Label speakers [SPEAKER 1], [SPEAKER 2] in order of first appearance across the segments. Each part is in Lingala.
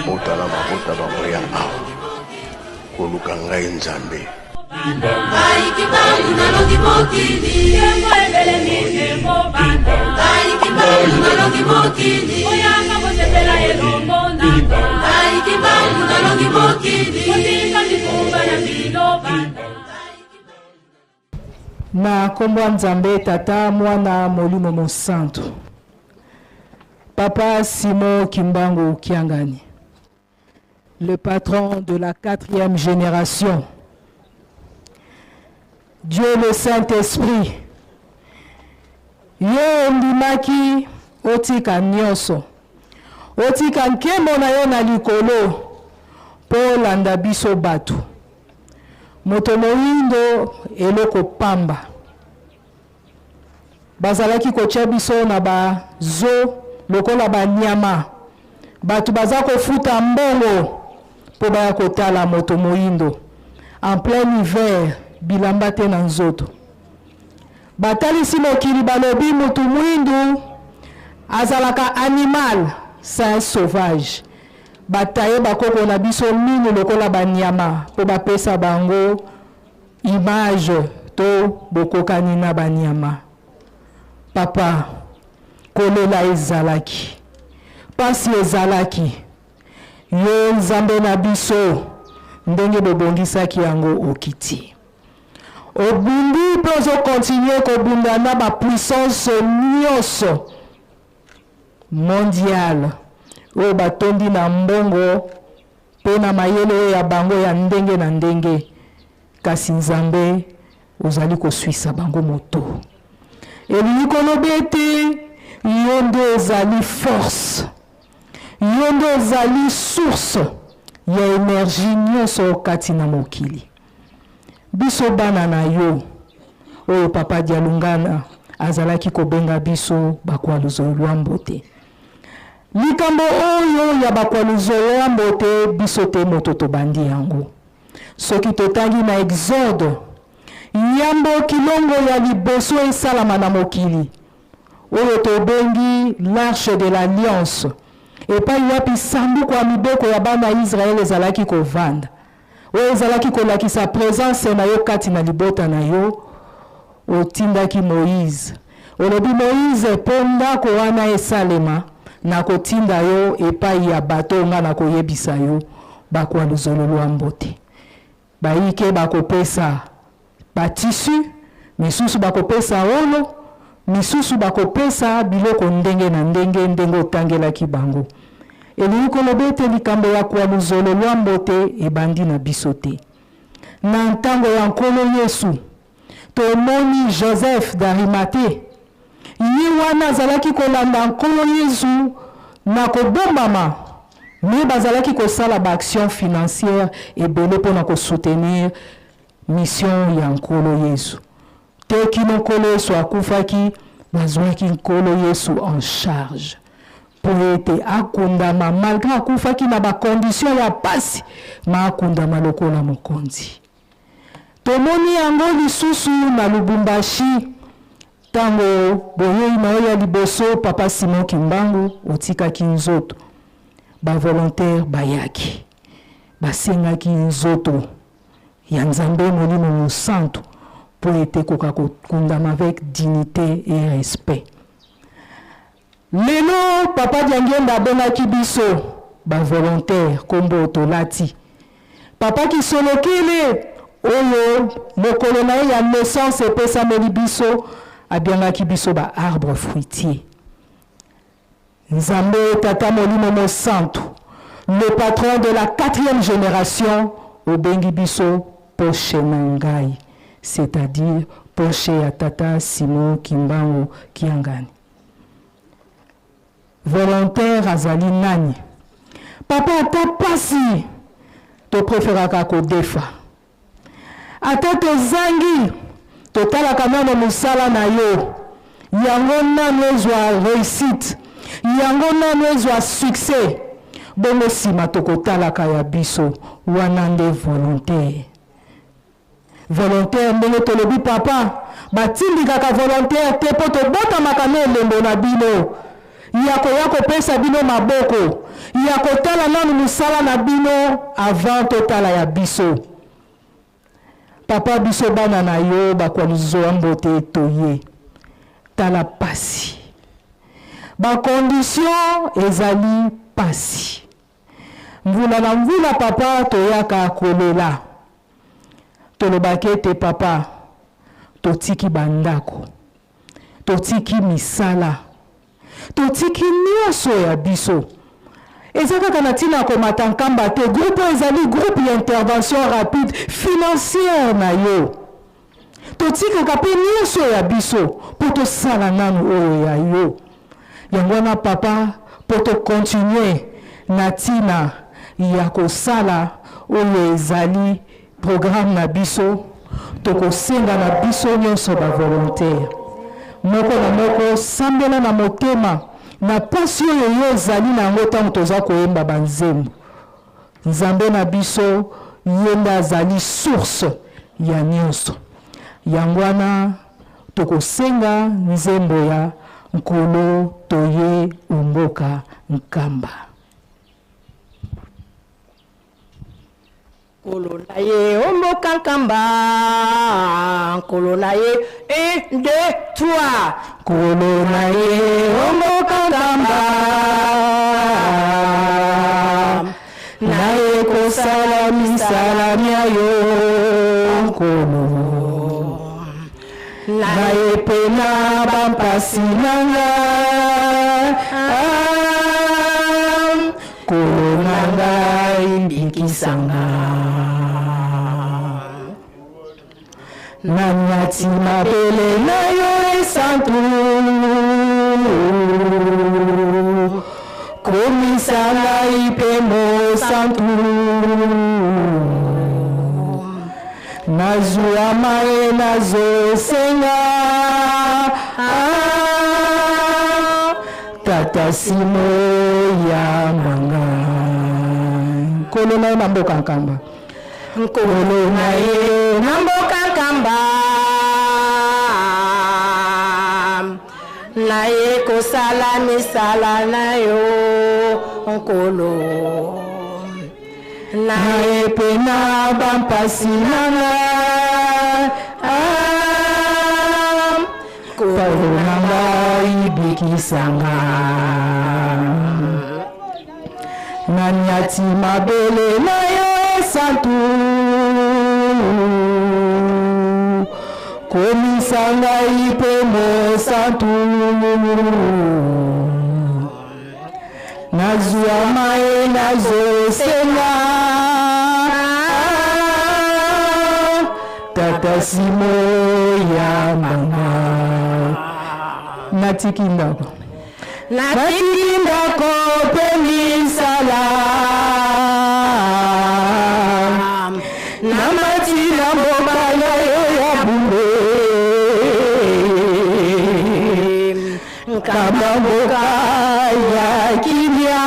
[SPEAKER 1] Mabota na mabota bakoya awa koluka ngai Nzambe.
[SPEAKER 2] Ngai Kimbangu nalongi mokili.
[SPEAKER 3] Nkembo ebelemi nkembo bana.
[SPEAKER 2] Ngai Kimbangu nalongi mokili.
[SPEAKER 3] Boyaka bosepela elongo na nga.
[SPEAKER 2] Ngai Kimbangu nalongi mokili.
[SPEAKER 3] Botika mikumba na bino bana.
[SPEAKER 4] Na nkombo ya Nzambe Tata, Mwana, Molimo Mosantu. Papa Simon Kimbangu Kiangani, le patron de la quatrième génération. Dieu le Saint-Esprit, yo ondimaki otika nyonso, otika nkembo na yo na likolo mpo olanda biso bato. Moto moindo eloko pamba. Bazalaki kotia biso na ba zoo lokola ba nyama. Bato baza kofuta mbongo mpo baya kotala moto moindo en plein hiver, bilamba te na nzoto. Batalisi mokili balobi mutu muindu azalaka animal, c'est un sauvage. Ba tailler ba koko na biso minu lokola ba nyama po ba pesa bango image to bokokani na ba nyama. Papa, kolela ezalaki, pasi ezalaki, yo Nzambe na biso ndenge bobongisaki yango okiti. Obundi pe ozo continuer kobunda na ba puissance nioso mondiale oyo batondi na mbongo pe na mayele oyo ya bango ya ndenge na ndenge, kasi Nzambe ozali kosuisa bango moto. Elingi koloba ete yo nde ozali force, yo nde ozali source ya energie nionso kati na mokili. Biso bana na yo, oyo Papa Dialungana azalaki kobenga biso Bakwaluzoyluambote. Likambo oyo ya Bakwaluzoyluambote, biso te moto tobandi yango. Soki totangi na Exode, yambo kilongo ya liboso esalama na mokili, oyo tobengi l'Arche de l'Alliance, epai wapi sanduku ya mibeko ya bana ya Israël ezalaki kovanda, oyo ezalaki kolakisa presence na yo kati na libota na yo, otindaki Moïse. Olobi, Moïse, mpo ndako wana esalema, nakotinda yo epai ya bato oyo ngai nakoyebisa yo, bakwa luzolo lwa mbote. Bayike bakopesa ba tissus, misusu bakopesa wolo, misusu bakopesa biloko ndenge na ndenge, ndenge otangelaki bango. Elingi koloba ete likambo ya kwa luzolo lwa mbote ebandi na biso te. Na ntango ya Nkolo Yesu, tomoni Joseph d'Arimathee, ye wana azalaki kolanda Nkolo Yesu na kobombama, mais bazalaki kosala ba actions financières ebele mpo na ko soutenir mission ya Nkolo Yesu. Tee kino Nkolo Yesu akufaki, bazuaki Nkolo Yesu en charge mpo ete akundama, malgre akufaki na ba conditions ya pasi, ma akundama lokola mokonzi. Tomoni yango lisusu na Lubumbashi, tango boyei na yo ya liboso, Papa Simon Kimbangu, otikaki nzoto. Ba volontaires bayaki, basengaki nzoto ya Nzambe Molimo Mosantu mpo ete ekoka kokundama avec dignite et respect. Lelo Papa Diangienda abengaki biso ba volontaires, kombo oyo tolati. Papa Kisolokele oyo mokolo na ye ya naissance epesameli biso, abiangaki biso ba arbres fruitiers. Nzambe Tata Molimo Mosantu, le patron de la quatrième generation, obengi biso poche na ngai, c'est-à-dire poche ya Tata Simon Kimbangu Kiangani. Volontaire azali nani? Papa ata pasi to preferaka kodefa. Ata tozangi, totalaka nano mosala na yo. Yango nanu ezwa reussite, yango nanu ezwa succès, bongo sima tokotalaka ya biso. Wana nde volonte. Volontaire ndenge tolobi papa, batindikaka volontaire te mpo tobotamaka na elembo na bino ya koya kopesa bino maboko, ya kotala nanu mosala na bino avant totala ya biso. Papa biso bana na yo bakwaluzoa mbote toye. Tala pasi. Ba conditions ezali pasi. Mvula na mvula papa toyaka kolela. Tolobaka ete papa totiki ba ndako, totiki misala, totiki nionso ya biso. Eza kaka na tina ya komata Nkamba te. Groupe oyo ezali groupe ya intervention rapide financière na yo. Totikaka pe nionso ya biso po tosala nanu oyo ya yo. Yango wana papa po to continuer na tina ya kosala oyo ezali programme na biso, tokosenga na biso nionso ba volontaires. Moko na moko sambela na motema na pasi oyo yo ozali na yango tango toza koyemba ba nzembo. Nzambe na biso ye nde azali source ya nionso. Yango wana tokosenga nzembo ya Nkolo toye o mboka Nkamba.
[SPEAKER 5] Nkolo na ye o mboka Nkamba, Nkolo na ye, un, deux, trois.
[SPEAKER 4] Nkolo na ye o mboka Nkamba, naye kosala misala mya yo Nkolo, naye mpe na bampasi na nga, ah, Nkolo na ngai mbikisa nga. Nanyati mabele na yo esantu, komisa ngai mpe mosantu, nazwa maye nazosenga, ah, Tata Simo ya manga. Nkolo na yo na mboka Nkamba.
[SPEAKER 5] Nkolo na ye na mboka Nkamba, na ye kosala misala na yo Nkolo,
[SPEAKER 4] na ye mpe na bampasi na nga, ah, Nkolo na ngai bikisa nga. Nanyati mabele na yo esantu, komisa ngai mpe mosantu, nazwa maye nazosenga, Tata Simo ya mama. Natiki ndako. Natiki ndako mpe misala, namati na mboka na yo ya bule, Nkamba mboka ya kimia,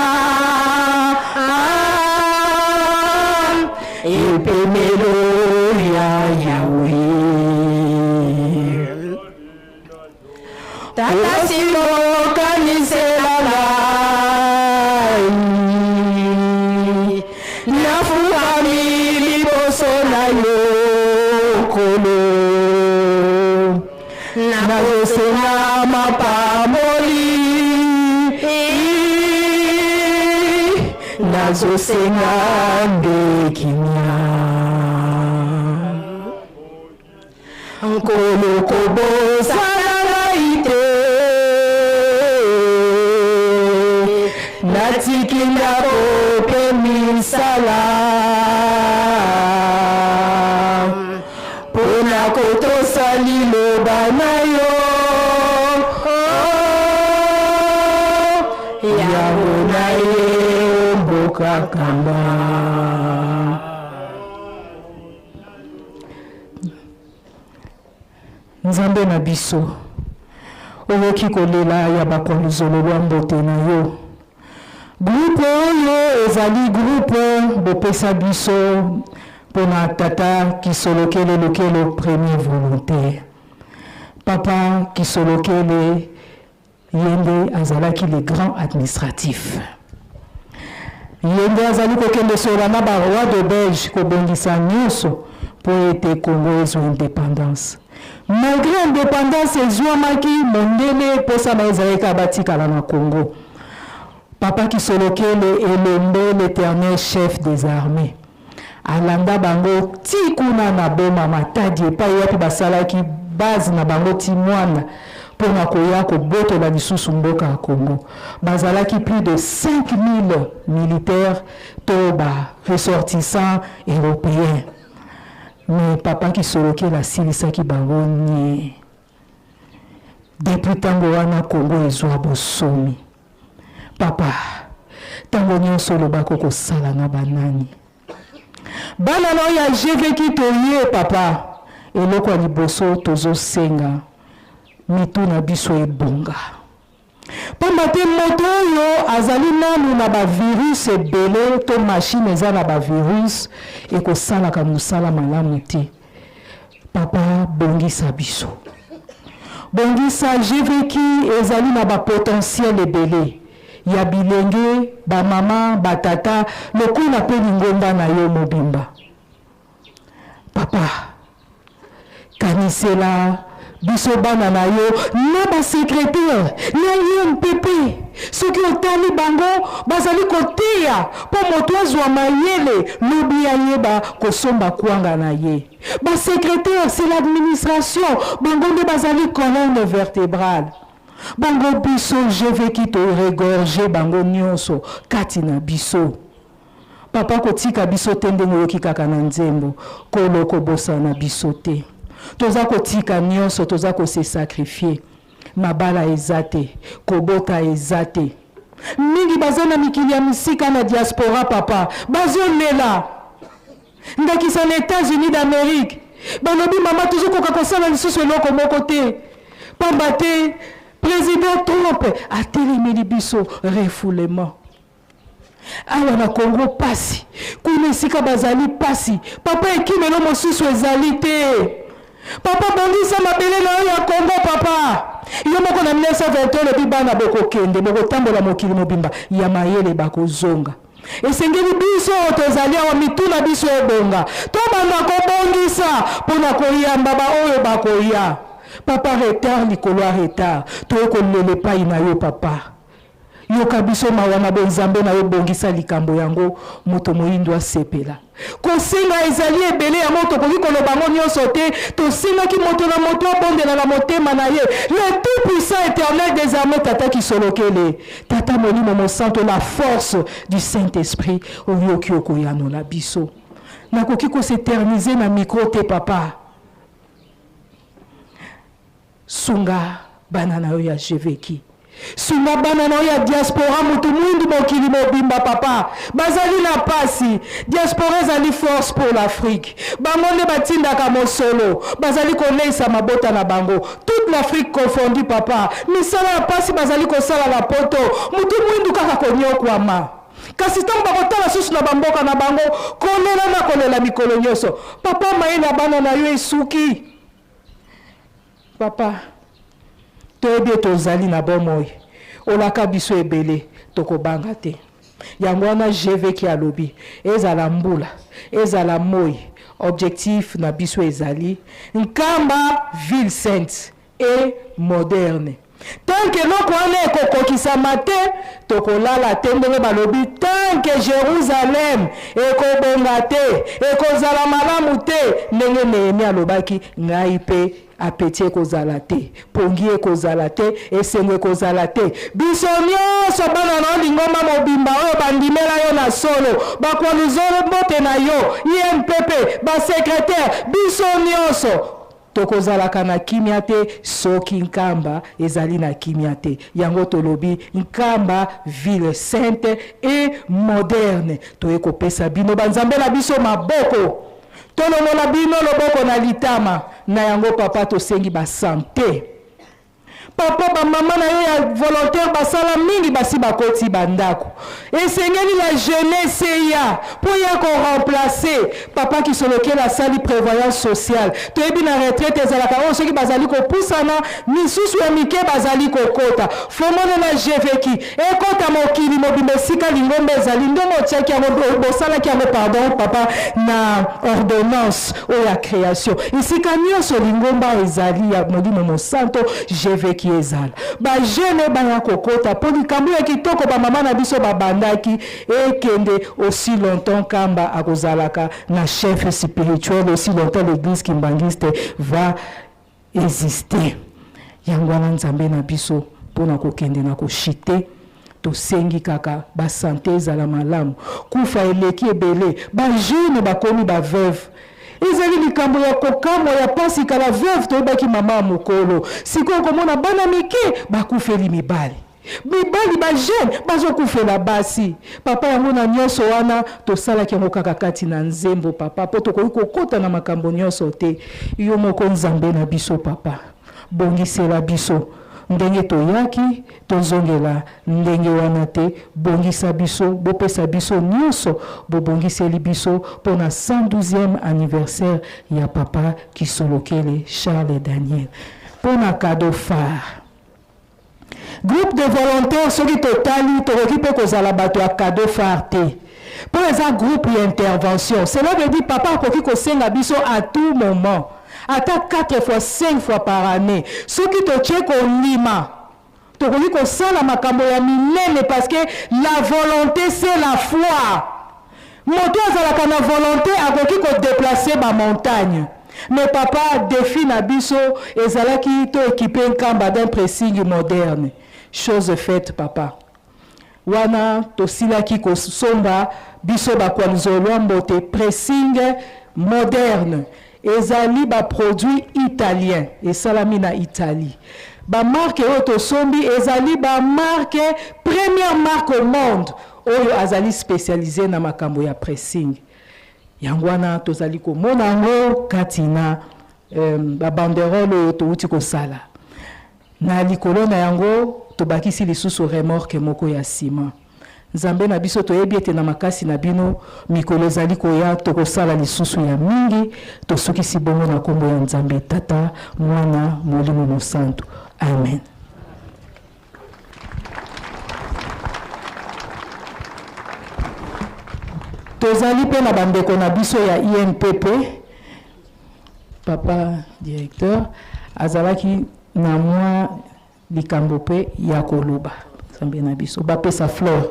[SPEAKER 4] epemelo ya Yawe.
[SPEAKER 5] Tata Simo
[SPEAKER 4] kanisela ngai, nafukami liboso na yo Nkolo, nazosenga mapamboli, nazosenga nde kimia. Nkolo kobosana ngai te, natiki ndako mpe misala mpo na kotosa liloba na yo, yango na ye mboka Nkamba. Nzambe na biso, oyoki kolela ya bakwaluzolo lwa mbote na yo. Groupe oyo ezali groupe bopesa biso mpona tata Kisolokele Lokelo premier volontaire. Papa Kisolokele ye nde azalaki le grand administratif. Ye nde azali kokende solola na ba rois de Belge kobongisa nionso mpo ete Congo ezua independance. Malgre independance ezuamaki, mondele posa na ye ezalaki kaka batikala na Congo. Papa Kisolokele elombe l'eternel chef des armees alanda bango ti kuna na Boma Matadi epayi wapi basalaki base na bango ti Muanda mpo na koya kobotola lisusu mboka ya Congo. Bazalaki plus de 5000 militaires to ba ressortissants europeens. Mais Papa Kisolokele asilisaki bango nye. Depuis tango wana Congo ezua bosomi. Papa, tango nionso olobaka okosala na ba nani? Bana na yo ya GVQ toye papa, eloko ya liboso tozosenga mitu na biso ebonga. Pamba te moto oyo azali nanu na ba virus ebele to machine eza na ba virus ekosalaka mosala malamu te. Papa bongisa biso. Bongisa GVQ ezali na ba potentiel ebele ya bilenge, ba mama, ba tata lokola pe lingomba na yo mobimba. Papa kanisela biso bana na yo na ba secretaire na INPP soki otali bango bazali koteya mpo moto azwa mayele lobi ayeba kosomba kwanga na ye. Ba secretaire c'est l'administration bango nde bazali colonne vertebrale. Bongo biso GVQ to regorger bango nionso kati na biso. Papa kotika biso te ndenge oyoki kaka na nzembo kolo kobosana biso te. Toza kotika nionso toza ko se sacrifier. Mabala eza te, kobota eza te. Mingi baza na mikili ya misika na diaspora papa bazo lela. Ndakisa na Etats-Unis d'Amerique, balobi mama tozokoka kosala lisusu eloko moko te pamba te president Trump atelemeli biso refoulement. Awa na Congo pasi, kuna esika bazali pasi. Papa ekimelo mosusu ezali te. Papa bongisa mabele na yo ya Congo papa. Yo moko na 1921 olobi bana bokokende bokotambola mokili mobimba ya mayele bakozonga. Esengeli biso oyo tozali awa mitu na biso ebonga, tobanda kobongisa mpo na koyamba baoyo bakoya. Papa retard likolo ya retard, toye kolela epai na yo papa. Yoka biso mawa na bonzambe na yo, bongisa likambo yango moto moyindo asepela. Kosenga ezali ebele, yango tokoki koloba yango nionso te. Tosengaki moto na moto abondela na motema na ye. Le tout puissant Eternel des armees, Tata Kisolokele, Tata Molimo Mosanto, la force du Saint Esprit, oyoki okoyanola biso. Nakoki ko s'eterniser na micro te papa. Sunga bana na yo ya GVQ. Sunga bana na yo ya diaspora mutu muindu mokili mobimba papa. Bazali na pasi. Diaspora ezali force pour l'Afrique. Bango nde batindaka mosolo. Bazali koleisa mabota na bango. Toute l'Afrique confondue papa. Misala ya pasi bazali kosala na poto. Mutu muindu kaka koniokwama. Kasi tango bakotala susu na ba mboka na bango, kolela na kolela mikolo nioso. Papa mayele ya bana na yo esuki. Papa, toyebi ete ozali na bomoi. Olaka biso ebele, tokobanga te. Yango wana GVQ alobi, ezala mbula, ezala moi, objectif na biso ezali Nkamba ville sainte et moderne. Tant que eloko wana ekokokisama te, tokolala te ndenge balobi, tant que Jerusalem ekobonga te, ekozala malamu te, ndenge Nehemie alobaki, ngai pe apeti ekozala te, pongi ekozala te, esengo ekozala te. Biso nionso bana na yo lingomba mobimba oyo bandimela yo na solo, bakwaluzolo mbote na yo, INPP, ba secretaires, biso nionso Tokozalaka na kimia te soki Nkamba ezali na kimia te. Yango tolobi Nkamba ville sainte et moderne. Toye kopesa bino ba Nzambe na biso maboko. Tolongola bino loboko na litama. Na yango papa tosengi ba sante. Papa, ba mama na yo ya volontaire basala mingi basi bakoti ba ndako. Esengeli la jeunesse eya mpo ya ko remplacer papa Kisolokele asali prevoyance sociale. Toyebi na retraite ezalaka oyo soki bazali kopusana misusu ya mike bazali kokota. Fongola na GVQ ekota mokili mobimba esika lingomba ezali ndenge otiaki yango bosalaki yango pardon papa na ordonnance oyo ya creation esika nyonso lingomba ezali ya Molimo Mosanto GVQ ezala ba jeune baya kokota mpo likambo ya kitoko ba mama na biso babandaki ekende aussi longtemps Kamba akozalaka na chef spirituel aussi longtemps l'église kimbanguiste va exister. Yango wana Nzambe na biso mpo na kokende na koshite tosengi kaka ba sante ezala malamu. Kufa eleki ebele, ba jeune bakomi ba veuve. Ezali likambo ya kokamwa ya pasi kala veuve toyebaki mama ya mokolo, sikoyo komona bana mike bakufeli mibali. Mibali ba jeune bazokufela basi papa yango na nionso wana tosalaki yango kaka kati na nzembo papa po tokoki kokota na makambo nionso te yo moko nzambe na biso papa bongisela biso ndenge toyaki tozongela ndenge wana te bongisa biso bopesa biso nionso bobongiseli biso pona 112e anniversaire ya papa kisolokele Charles Daniel pona cadeau phare Groupe de volontaires soki totali tokoki mpe kozala bato ya cadeau phare te mpo eza groupe ya intervention cela veut dire papa akoki kosenga biso à tout moment ata 4 fois 5 fois par annee soki totie kondima tokoki kosala makambo ya minene parce que la volonte c'est la foi. Moto azalaka na volonte akoki ko deplacer ba montagnes. Mais papa defi na biso ezalaki to equiper Nkamba d'un pressing moderne. Chose faite papa. Wana tosilaki kosomba biso ba Kwalzolwa mbote pressing moderne. Ezali ba produits italiens, esalami na Italie. Ba marques oyo tosombi ezali ba marques première marque au monde oyo azali specialise na makambo ya pressing. Yango wana tozali komona yango kati na ba banderoles oyo towuti kosala. Na likolo na yango, tobakisi lisusu remorque moko ya ciment. Nzambe na biso, toyebi ete na makasi na bino, mikolo ezali koya, tokosala lisusu ya mingi. Tosukisi bongo na kombo ya Nzambe Tata, Mwana, Molimo Mosantu. Amen. Tozali mpe na bandeko na biso ya INPP. Papa directeur azalaki na mwa likambo mpe ya koloba. Nzambe na biso bapesa fleur.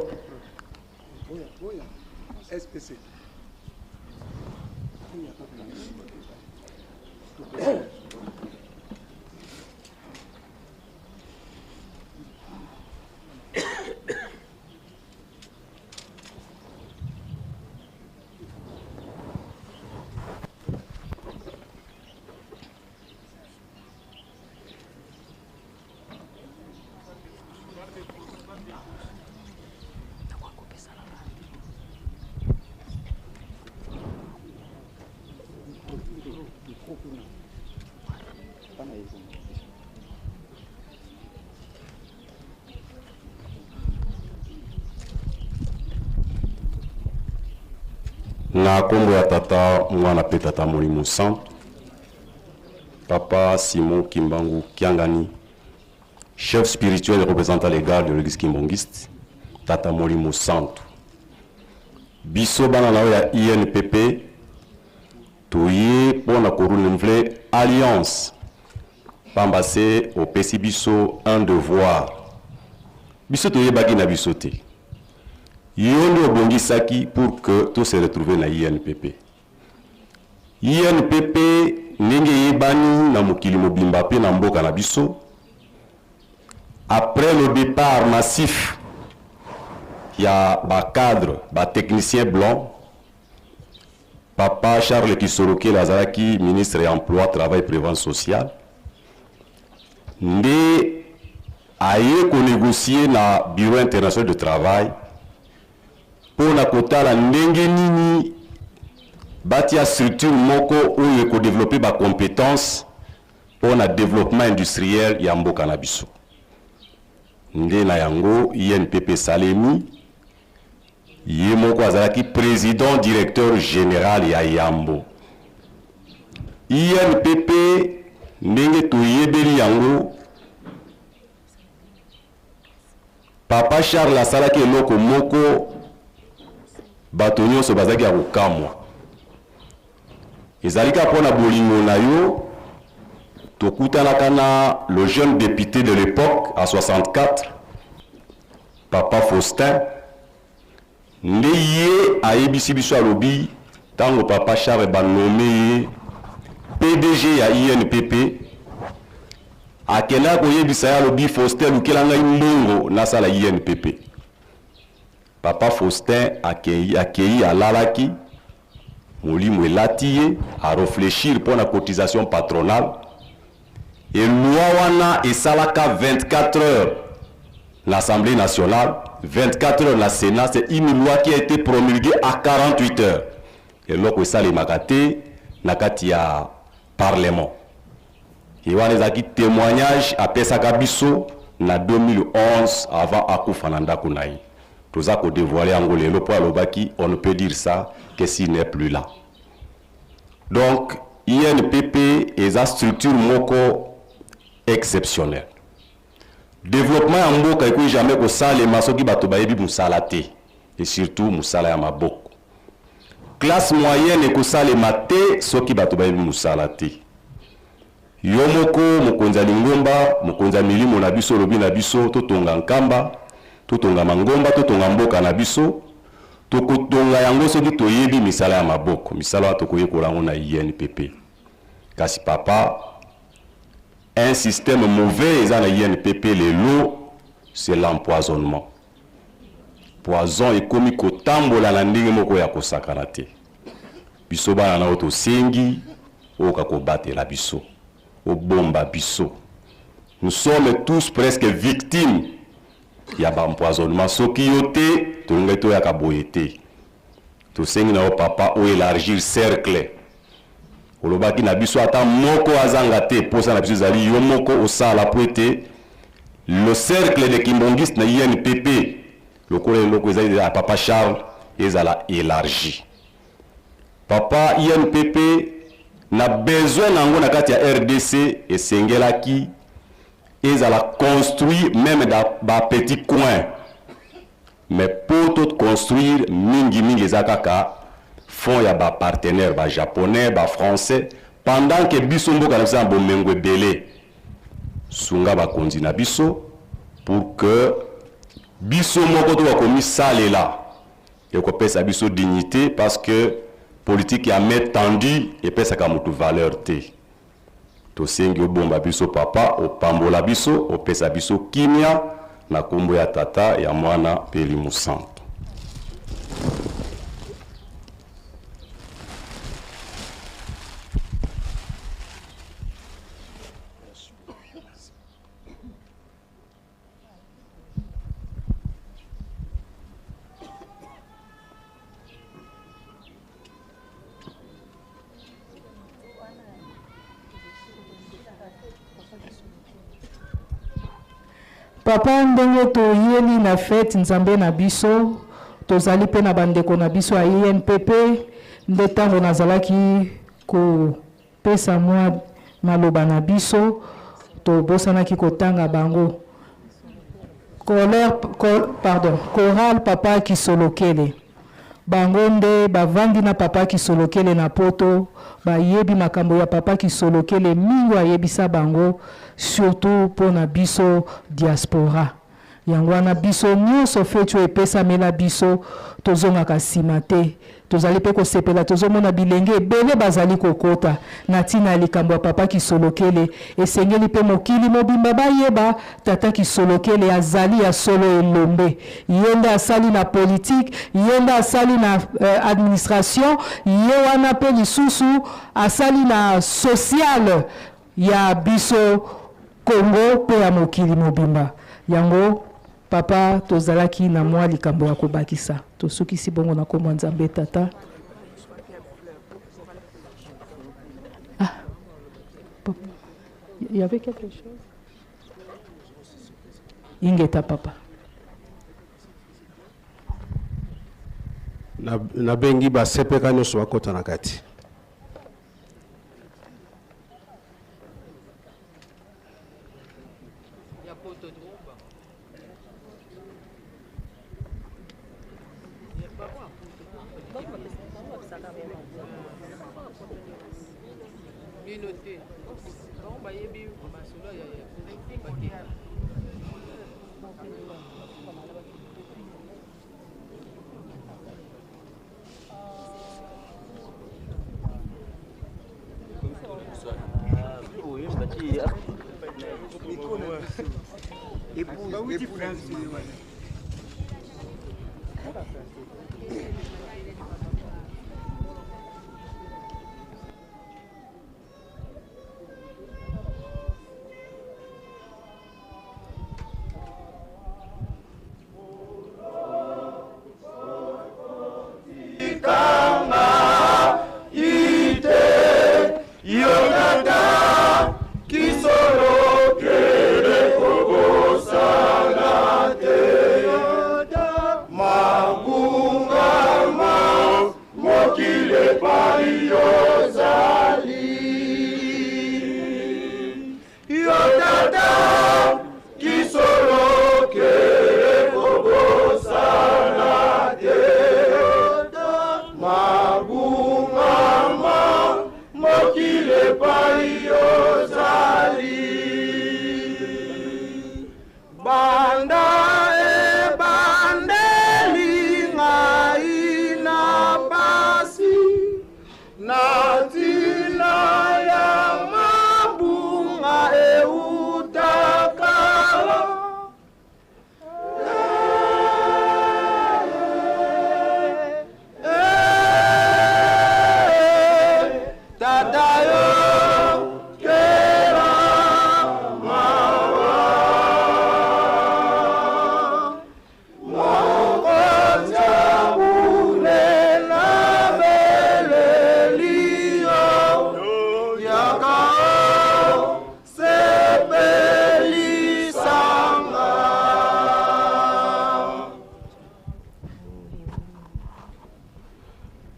[SPEAKER 6] Na kombo ya Tata, Mwana pe Tata Molimo Santu, Papa Simon Kimbangu Kiangani, chef spirituel et représentant légal de l'église kimbanguiste, Tata Molimo Santu. Biso bana na yo ya INPP toye mpo na ko renouveler alliance pamba se opesi biso un devoir. Biso toyebaki na biso te. Yo nde obongisaki pour que to se retrouver na INPP. INPP ndenge eyebani na mokili mobimba pe na mboka na biso, après le départ massif ya ba cadres, ba techniciens blancs, Papa Charles Kisolokele azalaki ministre ya emploi, travail, prévoyance sociale, nde aye ko negocier na Bureau international de travail mpo na kotala ndenge nini batia structure moko oyo eko developper ba competences. mpo na developpement industriel ya mboka na biso. Nde na yango INPP esalemi, ye moko azalaki president directeur general ya yambo. INPP ndenge toyebeli yango, Papa Charles asalaki eloko moko bato nyonso bazalaki ya kokamwa. Ezali kaka mpo na bolingo na yo tokutanaka na le jeune depute de l'epoque à 64 Papa Faustin nde ye ayebisi biso alobi tango Papa Charles ba nomme ye PDG ya INPP akendaka koyebisa ye alobi Faustin lukela ngai mbongo nasala INPP. Papa Faustin akei, akei alalaki molimo elati ye a reflechir mpo na cotisation patronale et loi wana esalaka 24 heures na Assemblée nationale, 24 heures na Sénat, c'est une loi qui a été promulguée à 48 heures. Eloko esalemaka te na kati ya parlement. Ye wana ezalaki temoignage apesaka biso na 2011 avant akufa na ndako na ye. Toza ko devoiler yango lelo po alobaki on ne peut dire ça que s'il n'est plus là. Donc INPP eza structure moko exceptionnelle. Developpement ya mboka ekoki jamais kosalema soki bato bayebi mosala te et surtout mosala ya maboko. Classe moyenne ekosalema te soki bato bayebi mosala te. Yo moko mokonzi ya lingomba, mokonzi ya milimo na biso olobi na biso totonga Nkamba, totonga mangomba, totonga mboka na biso. Tokotonga yango soki toyebi misala ya maboko. Misala wana tokoyekola yango na INPP. Kasi papa, un système mauvais eza na INPP lelo, c'est l'empoisonnement. Poison ekomi kotambola na ndenge moko ya kosakana te. Biso bana na yo tosengi oyoka kobatela biso, obomba biso. Nous sommes tous presque victimes ya ba empoisonnement. Soki yo te, tolingaki toyaka boye te. Tosengi na yo papa o elargir cercle. Olobaki na biso ata moko azanga te, posa na biso ezali yo moko osala po ete le cercle de Kimbanguiste na INPP lokola eloko ezali ya papa Charles ezala elargi. Papa INPP na besoin na yango na kati ya RDC esengelaki ezala construit meme dans ba petits coins. Mais po to construire mingi mingi eza kaka fond ya ba partenaires ba japonais, ba français pendant que biso mboka na biso na bomengo ebele. Sunga bakonzi na biso pour que biso moko tokoka komisalela ekopesa biso dignité parce que politique ya main tendue epesaka motu valeur te. Tosengi obomba biso papa, opambola biso, opesa biso kimia na kombo ya Tata, ya Mwana pe Elimo Santu.
[SPEAKER 4] Papa ndenge toyeli na fete Nzambe na biso, tozali mpe na bandeko na biso ya INPP, nde ntango nazalaki kopesa mwa maloba na biso tobosanaki kotanga bango. Colère, pardon, Chorale Papa Kisolokele. Bango nde bavandi na Papa Kisolokele na poto, bayebi makambo ya Papa Kisolokele mingi ayebisa bango, surtout mpo na biso diaspora. Yango wana biso nionso feti oyo epesamela biso tozongaka sima te. Tozali pe kosepela tozomona bilenge ebele bazali kokota na tina ya likambo ya Papa Kisolokele. Esengeli pe mokili mobimba bayeba Tata Kisolokele azali ya solo elombe. Ye nde asali na politique, ye nde asali na administration, ye wana pe lisusu asali na sociale ya biso Congo pe ya mokili mobimba. Yango papa tozalaki na mwa likambo ya kobakisa. Tosukisi bongo na kombo ya Nzambe Tata. Ah, papa. Il y avait quelque chose? Ingeta papa.
[SPEAKER 1] Nabengi basepeka nyonso bakota na kati.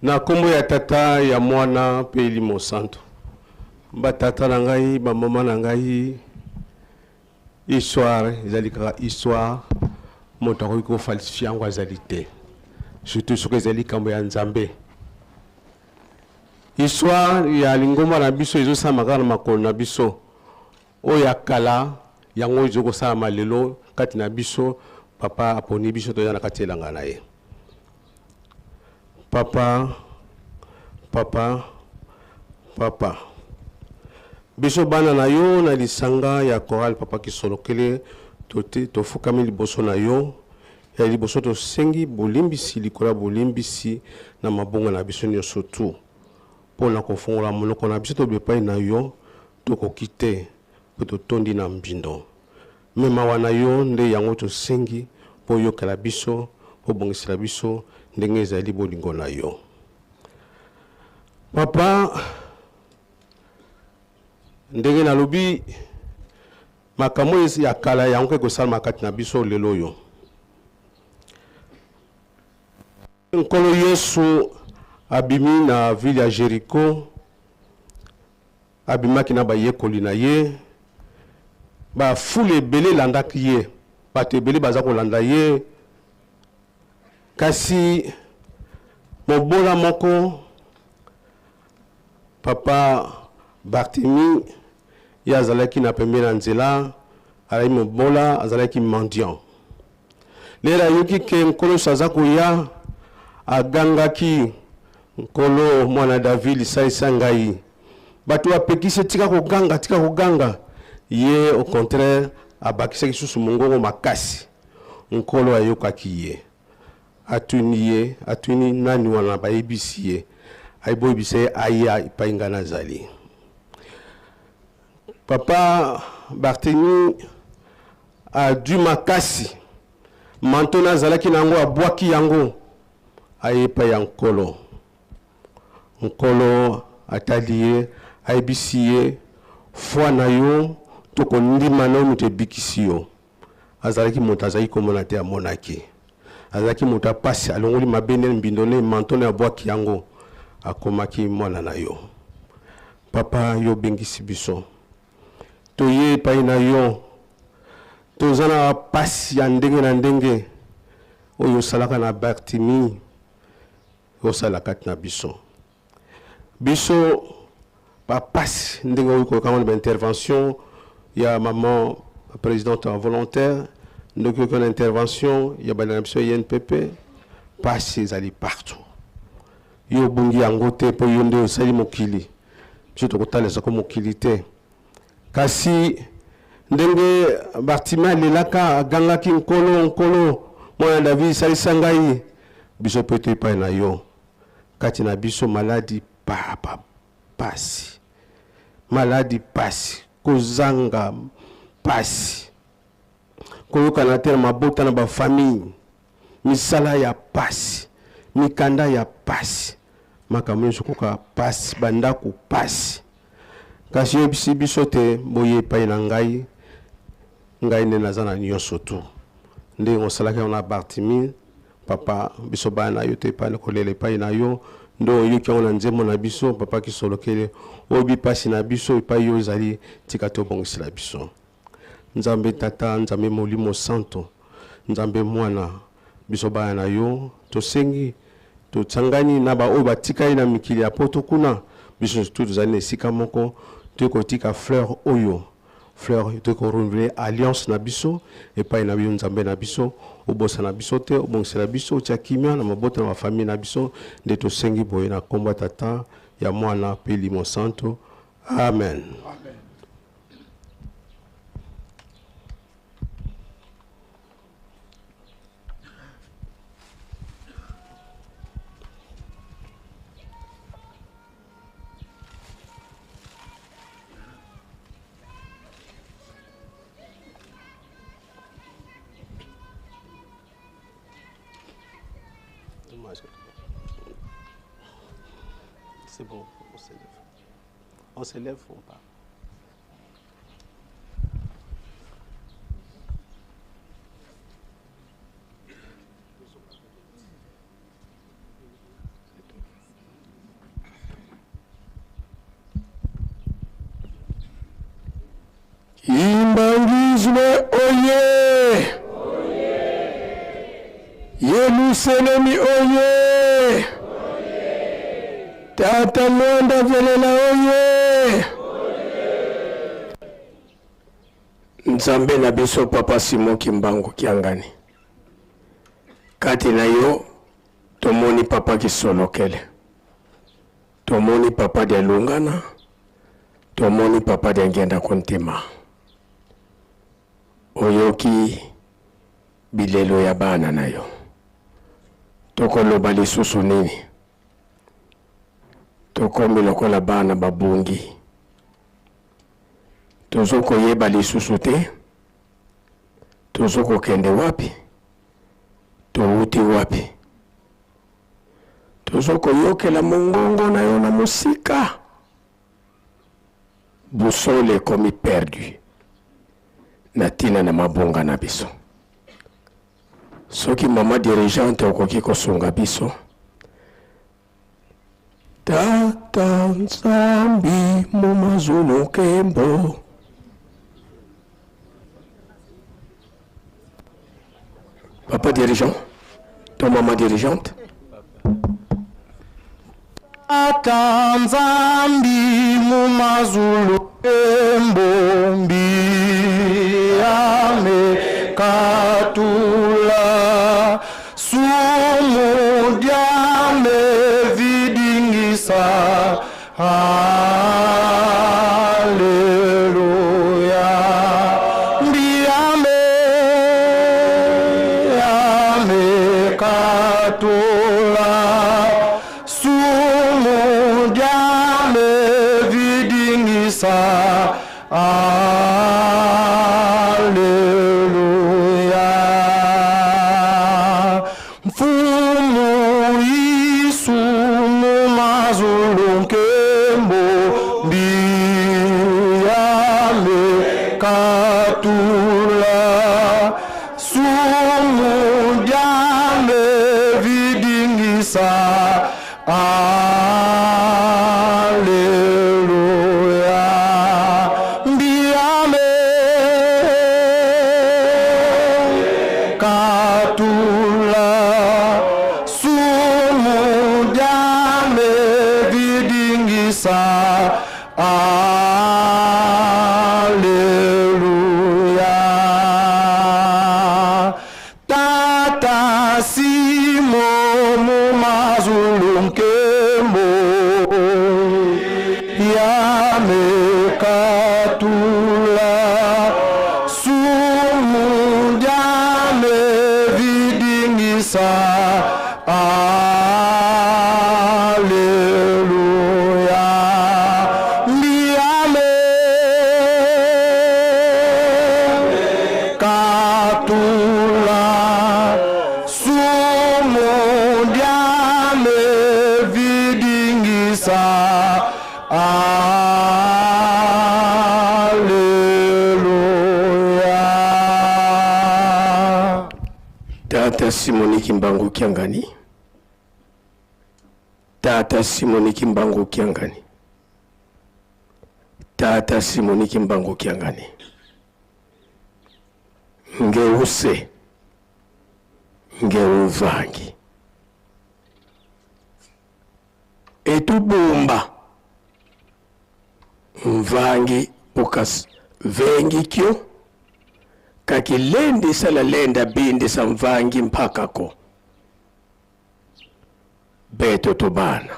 [SPEAKER 1] Na nkombo ya Tata, ya Mwana mpe Elimo Santo. Batata na ngai, bamama na ngai, histoire ezali kaka histoire, moto akoki kofalsifie yango azali te, surtout soki ezali likambo ya Nzambe. Histoire ya lingomba na biso ezosalama kaka na makolo na biso, oyo ya kala yango ezoki kosalama lelo kati na biso. Papa aponi biso toza na kati elanga na ye. Papa, papa, papa, biso bana na yo na lisanga ya chorale Papa Kisolokele tofukami liboso na yo. Ya liboso tosengi bolimbisi likolo ya bolimbisi na mabongo na biso nyonso tu, mpona kofongola monoko na biso tobe epai na yo tokoki te, mpo totondi na mbindo. Me mawa na yo nde yango tosengi, mpo oyokela biso, mpo obongisela biso ndenge ezali bolingo na yo. Papa, ndenge nalobi, makambo ya kala yango ekosalama kati na biso lelo oyo. Nkolo Yesu abimi na ville ya Jericho, abimaki na bayekoli na ye, bafulu ebele elandaki ye, bato ebele baza kolanda ye. Kasi mobola moko, papa Barthémy, ye azalaki na pembeni na nzela, azalaki mobola, azalaki mendiant. Lelo ayoki ke Nkolo Yesu aza koya, agangaki, Nkolo, mwana David, salisa ngai. Bato bapekisi, tika koganga, tika koganga. Ye au contraire abakisaki susu mongongo makasi. Nkolo ayokaki ye, atuni ye, atuni nani wana, bayebisi ye, ayiboyebisa ye aya epai ngai nazali. Papa Barthélemy adwi makasi manto na azalaki na yango, abwaki yango, aye epai ya Nkolo. Nkolo atali ye, ayebisi ye, foi na yo To kondima na yo moto ebikisi yo. Azalaki moto azalaki komona te, amonaki. Azalaki moto ya pasi, alongoli mabe ne mbindo ne manteau ne abwaki yango, akomaki mwana na yo. Papa, yo obengisi biso, toye epai na yo, toza na pasi ya ndenge na ndenge oyo osalaka na Bartimi, osala kati na biso. Biso ba pasi ndenge oyo koyoka yango na ba intervention ya maman presidente volontaire, ndenge oyoka na intervention ya bana na biso ya INPP, pasi ezali partout. Yo obungi yango te mpo yo nde osali mokili, biso tokotalisa ko mokili te. Kasi ndenge Bartime alelaka, agangaki, Nkolo, Nkolo, mwana ya David, salisa ngai, biso mpe to epai na yo. Kati na biso maladi papa pasi, maladi pasi, kozanga pasi, koyokana te na mabota na ba famille, misala ya pasi, mikanda ya pasi, makambo nyonso koka pasi, bandako pasi. Kasi oyebisi biso te boye epai na ngai, ngai nde naza na nyonso tu. Ndenge osalaki yango na Bartimee, papa, biso bana na yo te epai na kolela epai na yo, nde oyoki yango na nzembo na biso, papa Kisolokele, oyebi mpasi na biso epai yo ozali, tika te obongisela biso. Nzambe Tata, Nzambe Molimo Santo, Nzambe Mwana, biso bana na yo tosengi, tosangani na baoyo batikali na mikili ya poto kuna, biso nyonso tozali na esika moko, toyei kotika fleur oyo, fleur toyei ko renouveler alliance na biso epai na yo Nzambe na biso, obosana biso te, obongisela biso, otia kimia na mabota na bafamille na biso, nde tosengi boye na kombo ya Tata, ya Mwana pe Elimo Santo. Amen.
[SPEAKER 7] Amen.
[SPEAKER 1] C'est bon, on s'élève. On s'élève, on part.
[SPEAKER 7] Imbangizwe oye! Yelusalemi oye! Tata Mwanda Velela oye! Nzambe na biso Papa Simon Kimbangu Kiangani, kati na yo tomoni Papa Kisolokele, tomoni Papa Dialungana, tomoni Papa Diangienda Kuntima. Oyoki bilelo ya bana na yo, tokoloba lisusu nini? Tokomi lokola bana babungi, tozokoyeba lisusu te tozokokende wapi, towuti wapi. Tozokoyokela mongongo na yo na mosika, boussole ekomi perdu na tina na mabunga na biso. Soki mama dirigeante okoki kosunga biso. Tata Nzambi mu mazulu nkembo. Papa dirigeant, to mama dirigeante.
[SPEAKER 8] Tata Nzambi mu mazulu nkembo mbiame katula sumu diame vidingisa Haleluya mbiame ame katula sumu diame vidingisa Alleluia. Mfumu Yesu mu mazulu nkembo mbiyame katula. vidingisa. Alleluia. Mbiame katula sumu diame vidingisa. Alleluia. Tata Simo mumazulu nkembo yame katula sumu diame vidingisa. Alleluia. Mbiame katula sumu diame vidingisa. Alleluia.
[SPEAKER 7] Tata Simoni Kimbangu Kiangani, Tata Simoni Kimbangu Kiangani, Tata Simoni Kimbangu Kiangani, ngeuse ngeuvangi etubumba mvangi ukas vengikyo kakilendisa lalenda bindisa mvangi mpakako beto tobana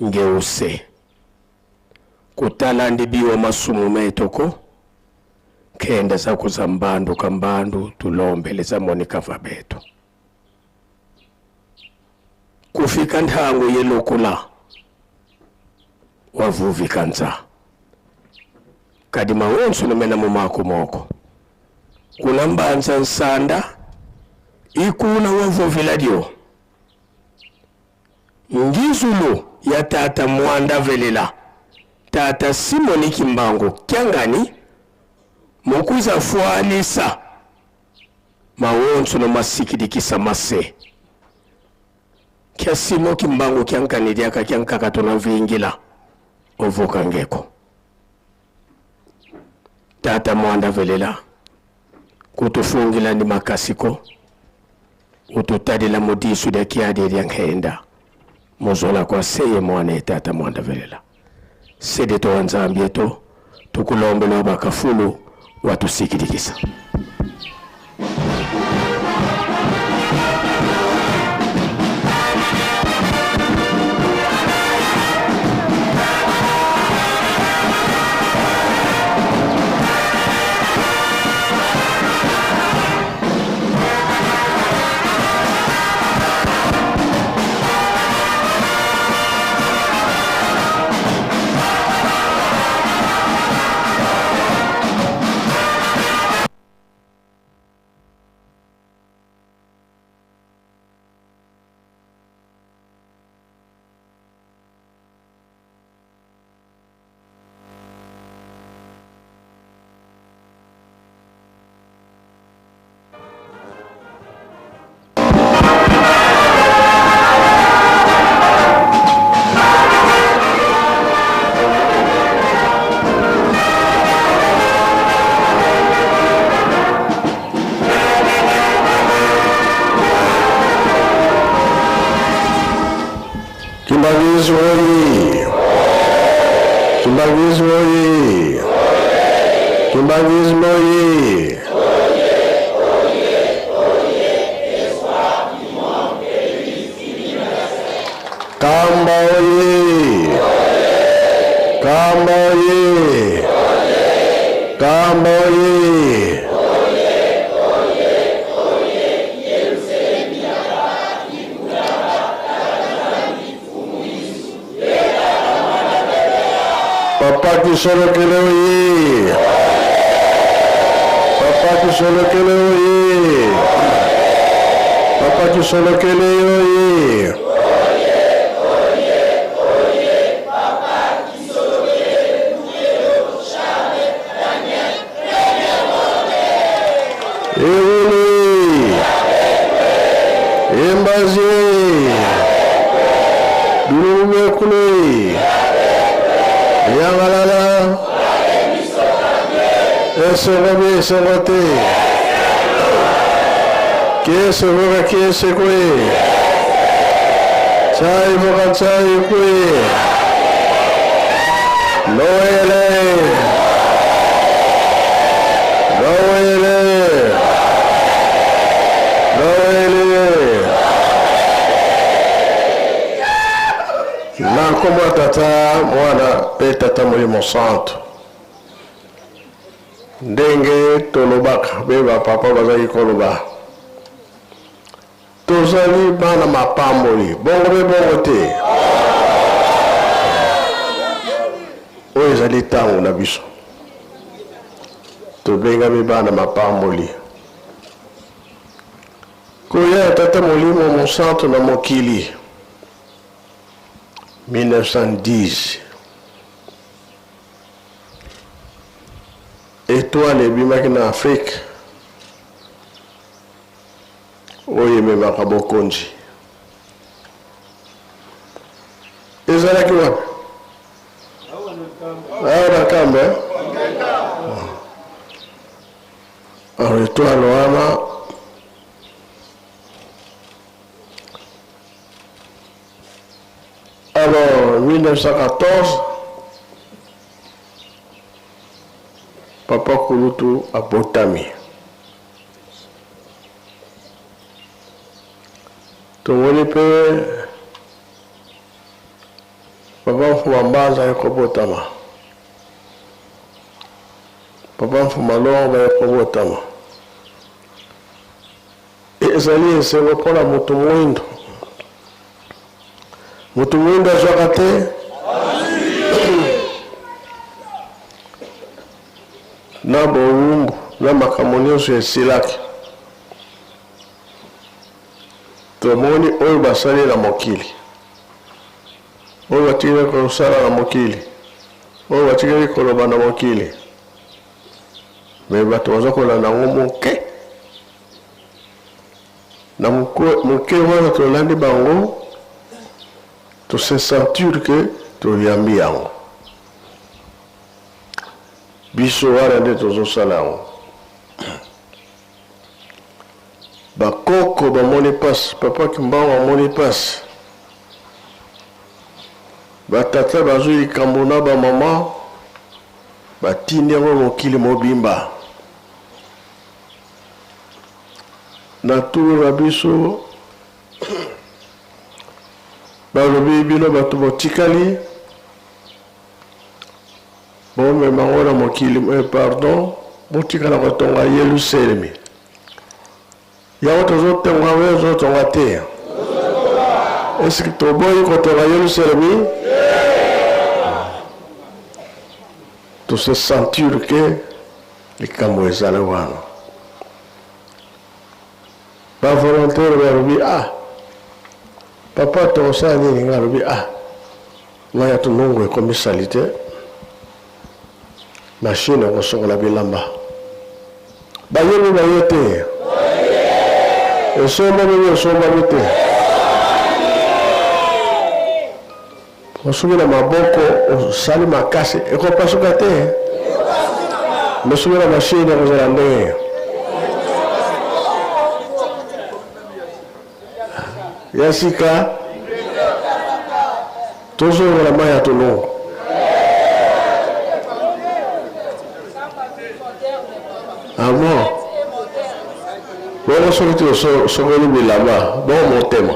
[SPEAKER 7] ngeuse kutalandi biwa masumu metoko kenda zakuza mbandu kambandu tulombeleza monika vabeto kufika nthangu yelokula wavuvika nza kadi mawonso nomena mumako moko kuna mbanza nsanda ikuna wavuvila dio ngizulu ya tata mwanda velela tata Simoni Kimbangu Kiangani mukuza fwanisa mawonso no masikidikisa mase kya Simo Kimbangu Kiangani diaka kyankaka tona vingila ovuka ngeko tata mwanda velela kutufungila ndi makasiko ututadila mudisu dia kiadi dia nkenda muzola kwa seye mwana tata mwanda velela sede to wanzambi eto tukulombela bakafulu watusikidikisa.
[SPEAKER 8] Kimbanguisme oye! Kimbanguisme oye! Kimbanguisme oye! Kamba oye! Kamba oye! Kamba oye! Papa Kisolokele oye! Papa Kisolokele oye! Papa Kisolokele oye! Ewele! Emba Mbazi Dulumekule Yangalala Esengo bi esengo te Kiese voka kiese kwe Chai voka chai kwe Noele Noele Noele Na nkombo ya Tata, Mwana mpe Tata Molimo Santu. Ndenge tolobaka mpe bapapa bazalaki koloba, tozali bana mapamboli, bongo mpe bongo te. Oyo ezali ntango na biso, tobengami bana mapamboli. Koya ya Tata Molimo Mosantu na mokili 1910 Etoile ebimaki na Afrique oyo ememaka bokonzi. Ezalaki wapi? Awa na Nkamba. Eh? Alors etoile wana alors 1914 Papa kulutu abotami. Tomoni mpe Papa Mfuma Mbanza aye kobotama. Papa Mfuma Longo baye kobotama. Ezali esengo mpo na moto mwindo. Moto mwindo azwaka te na bowumbu na makambo nyonso esilaki. Tomoni oyo basali na mokili, oyo batikali kosala na mokili, oyo batikali koloba na mokili, me bato baza kolanda yango moke. Na moke wana tolandi bango, to se sentir que toyambi yango. Biso wana nde tozosala yango. Bakoko bamoni pasi, papa Kimbangu amoni pasi, batata bazwi likambo na bamama batindi yango mokili mobimba. Na tour na biso balobi bino bato botikali bomema yango na mokili eh, pardon botikala kotonga Yelusalemi. Yango tozotonga oyo tozotonga te. Eske toboyi kotonga Yelusalemi? To se sentir que likambo ezali wana. Ba volontaire balobi ah papa tokosala nini? Nga alobi ah mai ya tunungu ekomi salite, machine ekosokola bilamba. Bayebi baye te, esombami bi esombami te, osoki na maboko osali makasi ekopasuka te, me soki na machine ekozala ndenge ya sika. Tozongola mai ya tolongo. Ah bon? Bongo soki te osokoli bilamba, bongo motema.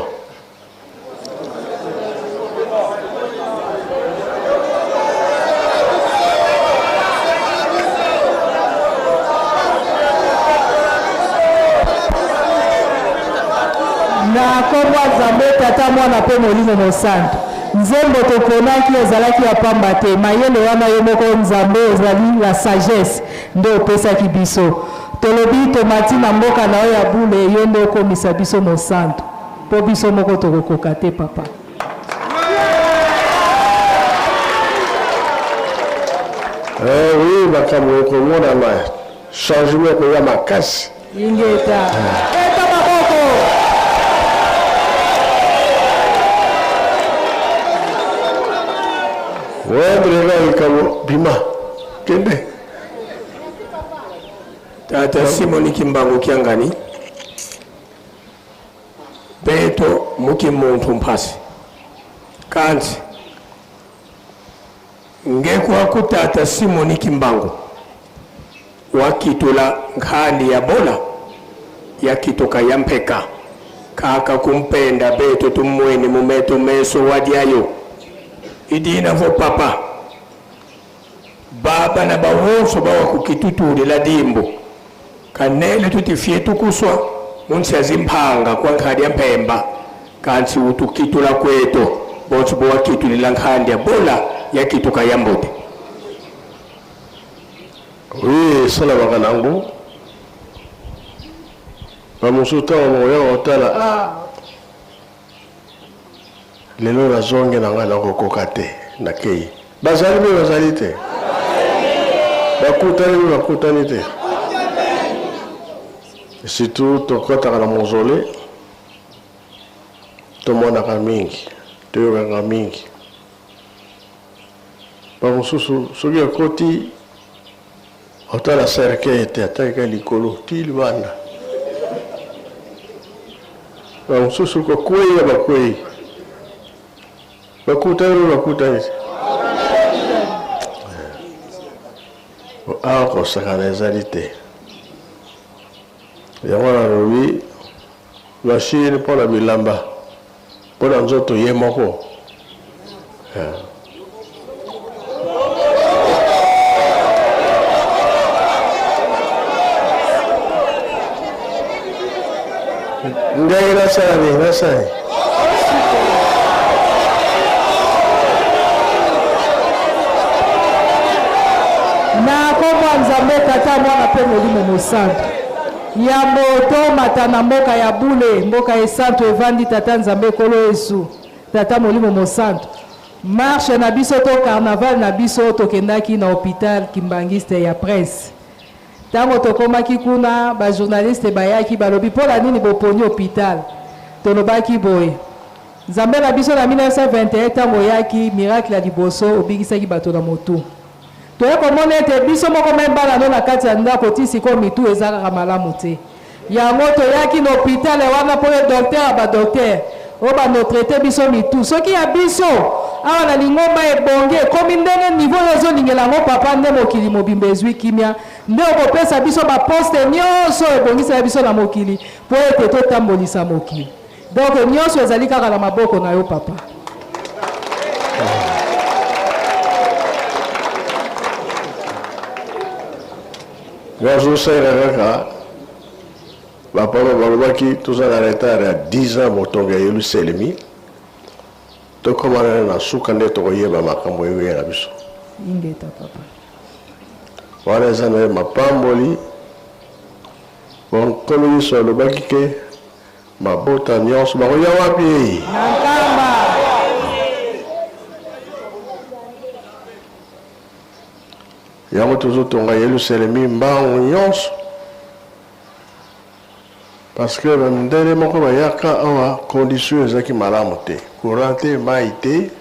[SPEAKER 4] Na nkombo ya Nzambe Tata, Mwana mpe Molimo Mosantu. Nzembo toponaki ezalaki ya pamba te. Mayele wana yo moko Nzambe ozali la sagesse nde opesaki biso. Tolobi tomati na mboka na yo ya bule, yo nde okomisa biso mosantu mpo biso moko tokokoka te papa.
[SPEAKER 8] Eh oui, makambo ekomonana, changement ekoya makasi.
[SPEAKER 4] Ingeta. Beta maboko.
[SPEAKER 8] Oyandeleka likambo bima kende.
[SPEAKER 7] Tata Simoni Kimbangu Kiangani beto muki muntu mpasi kanzi ngekwa tata Simoni Kimbangu wakitula nkhani ya bola yakituka ya mpeka kaka kumpenda beto tumweni mumeto meso wadyayo idina vo papa baba na bawonso bawa kukitutulila dimbo kanele tutifye tukuswa munsi azimphanga kwa nkhani ya mpemba kansi utukitula kweto bonso bowakitulila nkhani ya bola yakituka ya mbote.
[SPEAKER 8] Oui, esalamaka nango bamosusu ntango bakoya kotala, ah, lelo nazongi na ngai nakokoka te, nakei. Bazali mpe bazali te, bakutani mpe bakutani te. Surtout tokɔtaka na mausolée, tomonaka mingi, toyokaka mingi. Bamosusu soki akoti otala cercueil te, atalika likolo ti libanda. Bamosusu kokweya bakwei, bakutani mpe bakutani te. Awa kosakana ezali te. Yango nalobi machine mpo na bilamba, mpo na nzoto ye moko. Ndenge nasala nini, nasala nini?
[SPEAKER 4] Na nkombo ya Nzambe Tata, Mwana mpe Molimo Mosantu. Yambo tomata na mboka ya bule, mboka esantu evandi Tata Nzambe Nkolo Yesu, Tata Molimo Mosantu. Marche na biso to carnaval na biso tokendaki na hopital Kimbanguiste ya Prince. Tango tokomaki kuna, ba journaliste bayaki balobi mpo na nini boponi hopital? Tolobaki boye, Nzambe na biso na 1921 tango oyaki miracle ya liboso obikisaki bato na motu. Toye komona ete biso moko meme bana no na kati ya ndako ti sikoyo mitu eza kaka malamu te. Yango toyaki na hopital wana mpo yo docteur ya ba docteur obanda otraite biso mitu. Soki ya biso awa na lingomba ebongi ekomi ndenge niveau yo ozolingela yango papa, nde mokili mobimba ezwi kimia, nde okopesa biso ba poste nyonso ebongisela biso na mokili mpo ete totambolisa mokili. Donc nyonso ezali kaka na maboko na yo papa.
[SPEAKER 8] Nazosenga kaka bapapa balobaki toza na retard ya 10 ans botonga ya Yelusalemi, tokóma nano na suka nde tokoyeba makambo eyoya na biso.
[SPEAKER 4] Ingeta papa.
[SPEAKER 8] Wana eza na ye mapamboli. Bon, Nkolo Yesu alobaki ke mabota nyonso bakoya wapi?
[SPEAKER 4] Na Nkamba.
[SPEAKER 8] Yango tozotonga Yelusalemi mbangu nyonso parce que bamindele moko bayaka awa condition ezalaki malamu te, courant te, mai te.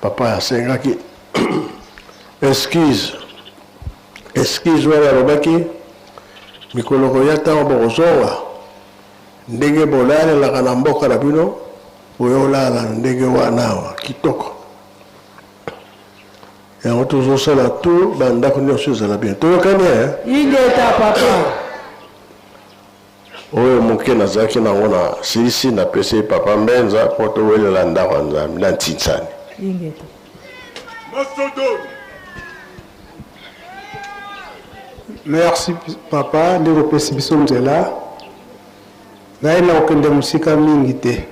[SPEAKER 8] Papa asengaki excuse, excuse wana alobaki mikolo koya ntango bokozonga ndenge bolalelaka na mboka na bino, boyolala na ndenge wana awa kitoko. Yango tozosala tout bandako nyonso ezala bien. Toyokani eh?
[SPEAKER 4] Ingeta papa.
[SPEAKER 8] Oyo moke nazalaki nango na silisi napesi papa Mbenza mpo towelela ndako ya Nzambe na Ntinsani.
[SPEAKER 4] Ingeta.
[SPEAKER 9] Merci papa ndenge opesi biso nzela. Ngai nakokende mosika mingi te.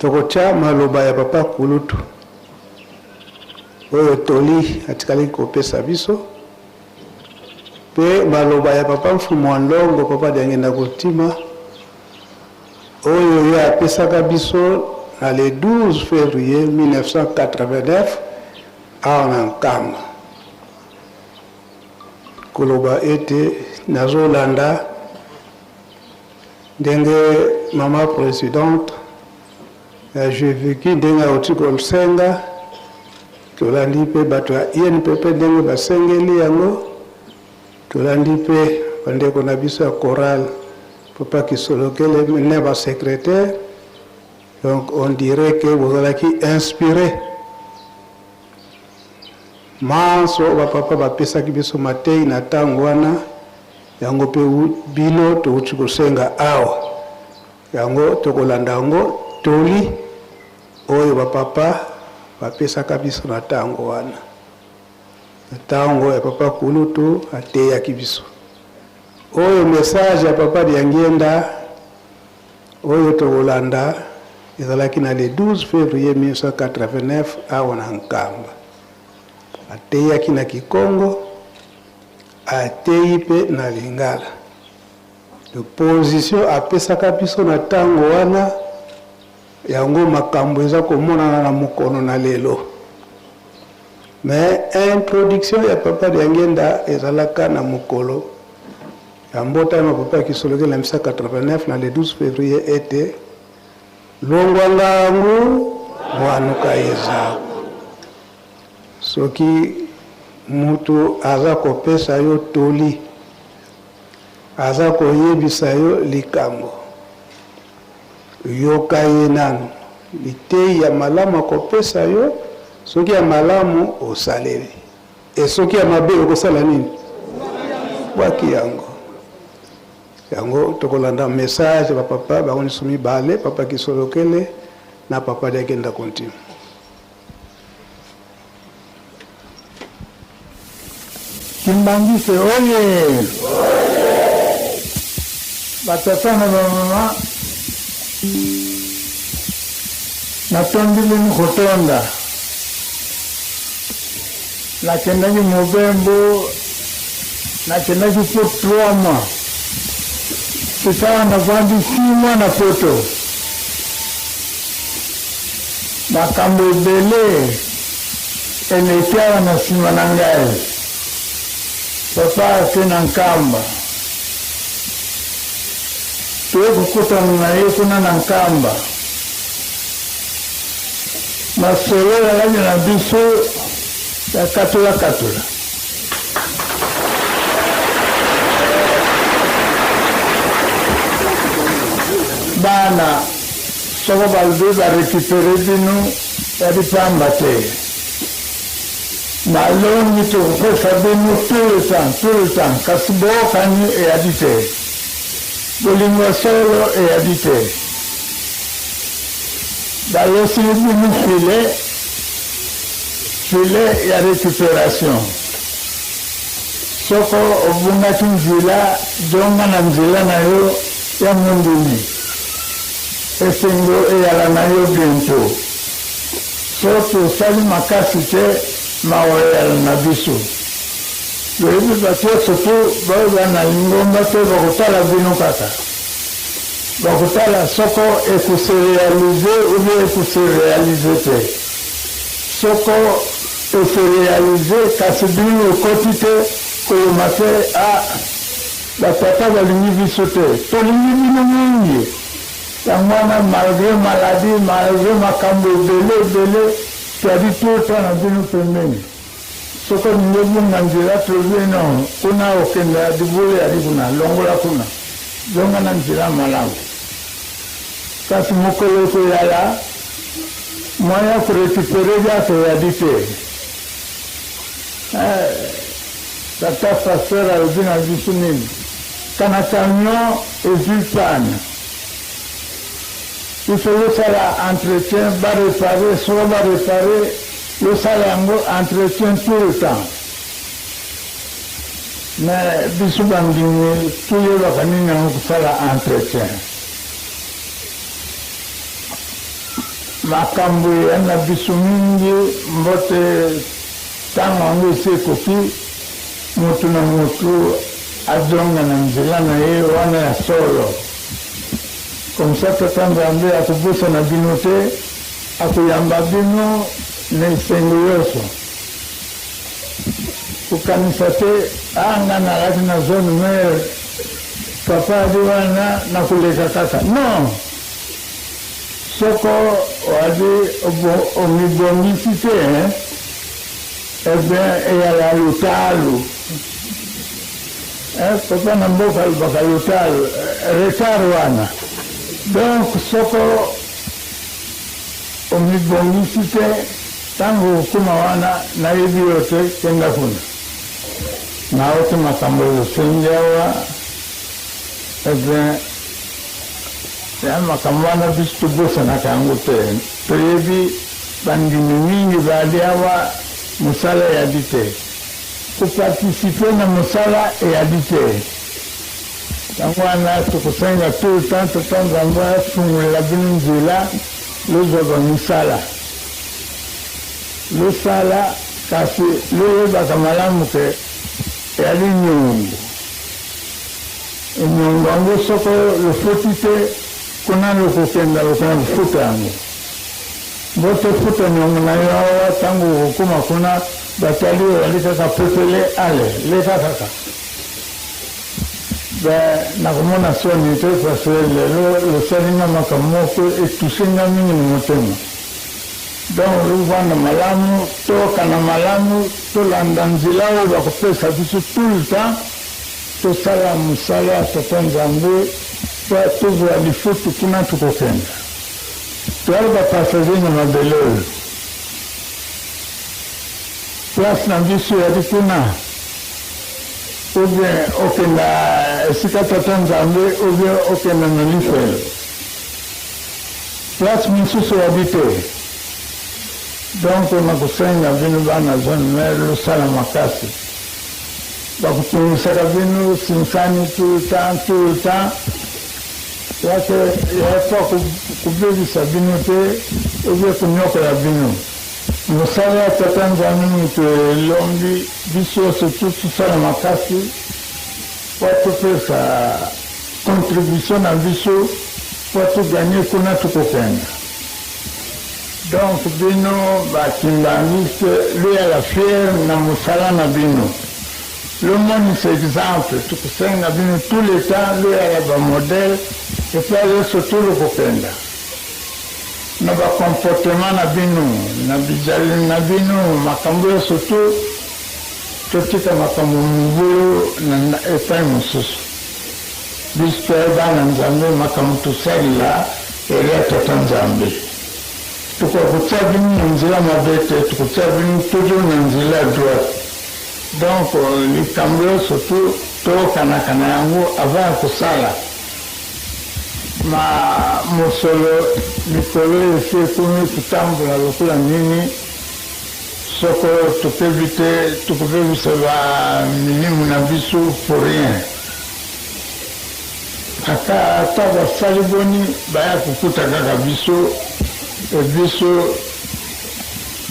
[SPEAKER 9] Tokotya maloba ya papa kulutu oyo toli atikalaki kopesa biso mpe maloba ya papa Mfumu wa Nlongo, papa Diangenda Kotima, oyo ye apesaka biso na le 12 février 1989 awa na Nkamba, koloba ete nazolanda ndenge mama presidente Ya Jeviki ndenge auti kosenga, tolandi mpe bato ya INPP ndenge basengeli yango, tolandi mpe bandeko na biso ya chorale Papa Kisolokele na ba secrétaire. Donc on dirait que bozalaki inspiré manso oyo bapapa bapesaki biso matei na ntango wana, yango mpe bino touti kosenga awa, yango tokolanda yango toli oyo bapapa bapesaka biso na ntango wana, na ntango ya papa kulutu ateyaki biso. Oyo message ya papa Diangienda oyo tokolanda ezalaki na le 12 février 1989 awa na Nkamba. Ateyaki na Kikongo, ateyi mpe na Lingala. De position apesaka biso na ntango wana, yango makambo eza komonana na mokono na lelo. Mais introduction ya papa Diangienda ezalaka na mokolo ya mbotama papa Kisolokele na 1989 na le 12 février, ete longwa ngangu mwanuka ezaku. Soki mutu aza kopesa yo toli, aza koyebisa yo likambo, yoka ye nanu. Liteyi ya malamu akopesa yo, soki ya malamu osaleli, e soki ya mabe okosala nini? Bwaki yango. Yango tokolanda message ba papa bango nyonso mibale, papa Kisolokele na papa Diangienda Kuntima.
[SPEAKER 10] Kimbanguiste oye! Batata na bamama, natondi bino kotonda. Nakendaki mobembo, nakendaki po 3 mois, sikawa navandi 6 mois na poto. Makambo ebele eleki awa na nsima na ngai. Papa ake na Nkamba, toye kokutana na ye kuna na Nkamba. Masolo ezalaki na biso ya katula katula. Bana soko balobi ba récupérer bino yali pamba te. Malongi tokopesa bino tout le temps, tout le temps, kasi bookani eyali te. Bolingo ya solo eyali te. Balosili bino filet, filet ya récupération. Soko obungaki nzela, zonga na nzela na yo ya mondimi. Esengo eyala na yo bientôt. Soki tosali makasi te, mawa eyala na biso. Toyebi bato nyonso tu baoyo ba na lingomba te bakotala bino kaka. Bakotala soko eko se realiser ou bien eko se realiser te. Soko e se realiser kasi bino ekoti te, koloma te ah ba tata balingi biso te. Tolingi bino mingi. Yango wana malgre maladie, malgre makambo ebele ebele, toali tout le temps na bino pembeni. Soki olingi obunga nzela tolobi non kuna okende ya libulu eyali kuna longola kuna zonga na nzela malamu kasi mokolo ekoyala moyen ya ko recuperer diaka eyali te. Eh, tata pasteur alobi na biso nini? Kana camion ezui panne il faut yosala entretien ba reparer soko ba reparer Yosala yango entretien tout le temps. Mais biso bandimi toyebaka nini yango kosala entretien. Makambo eya na biso mingi mbote ntango yango esi ekoki moto na moto azonga na nzela na ye wana ya solo. Comme ça Tata Nzambe akobosana bino te. Akoyamba bino na esengo yonso. Kokanisa te, Ah, nga nalaki na zone mere, papa ali wana, nakoleka kaka. Non! Soko oali omibongisi te, eh bien eyala lutalu. Eh, papa na mboka alobaka lutalu, retard wana. Donc soko omibongisi te, ntango okokoma wana, nayebi yo te, kenda kuna. Nayoki makambo osengi awa, eh bien ya makambo wana biso tobosanaka yango te. Toyebi bandimi mingi bali awa, mosala eyali te, koparticiper na mosala eyali te. Yango wana tokosenga tout le temps Tata Nzambe afungolela bino nzela, lozwa bamisala, losala, kasi loyebaka malamu ke eyali nyongo. Nyongo yango soko lofoti te, kuna lokokenda lokenda kofuta yango. Mpo tofuta nyongo na yo awa, ntango okokoma kuna batali oyali kaka pepele, ale leka kaka. Be nakomona soni te, parce que lelo losali nga makambo moko etouche nga mingi na motema. Donc lovanda malamu, tokana malamu, tolanda nzela oyo bakopesa biso tout le temps, tosala mosala ya Tata Nzambe po tozwa lifutu kuna tokokenda. Toyali bapassager na mabele oyo, place na biso eyali kuna, ou bien okenda esika Tata Nzambe, ou bien okenda na lifelo, place mosusu eyali te. Donc nakosenga bino bana zone mare, losala makasi. Bakotungisaka bino sinsani tout le temps, tout le temps, yake yafa kobebisa bino te, obie konyokola bino. Mosala ya Tata Nzambe moto elongi biso nyonso tu tosala makasi po topesa contribution na biso po toganye kuna tokokenda. Donc bino ba kimbanguiste, loyala fier na mosala na bino, lomonisa exemple. Tokosenga bino tout le temps loyala bamodèle epai nyonso tu lokokenda, na bacomportement na bino, na bizaleli na bino, makambo nyonso tu. Totika makambo mobulu na epai mosusu. Biso toye bana Nzambe, makambo tosalela elia Tata Nzambe. Tokoka kotia bino na nzela mabe te, tokotia bino toujours na nzela ya droite. Donc likambo nyonso tu toyokanaka na yango avant ya kosala. Ma mosolo mikolo esi ekomi kotambola lokola nini, soko tokebi te tokobebisa ba milimu na biso pour rien. Ata ata basali boni, baya kokuta kaka biso, e biso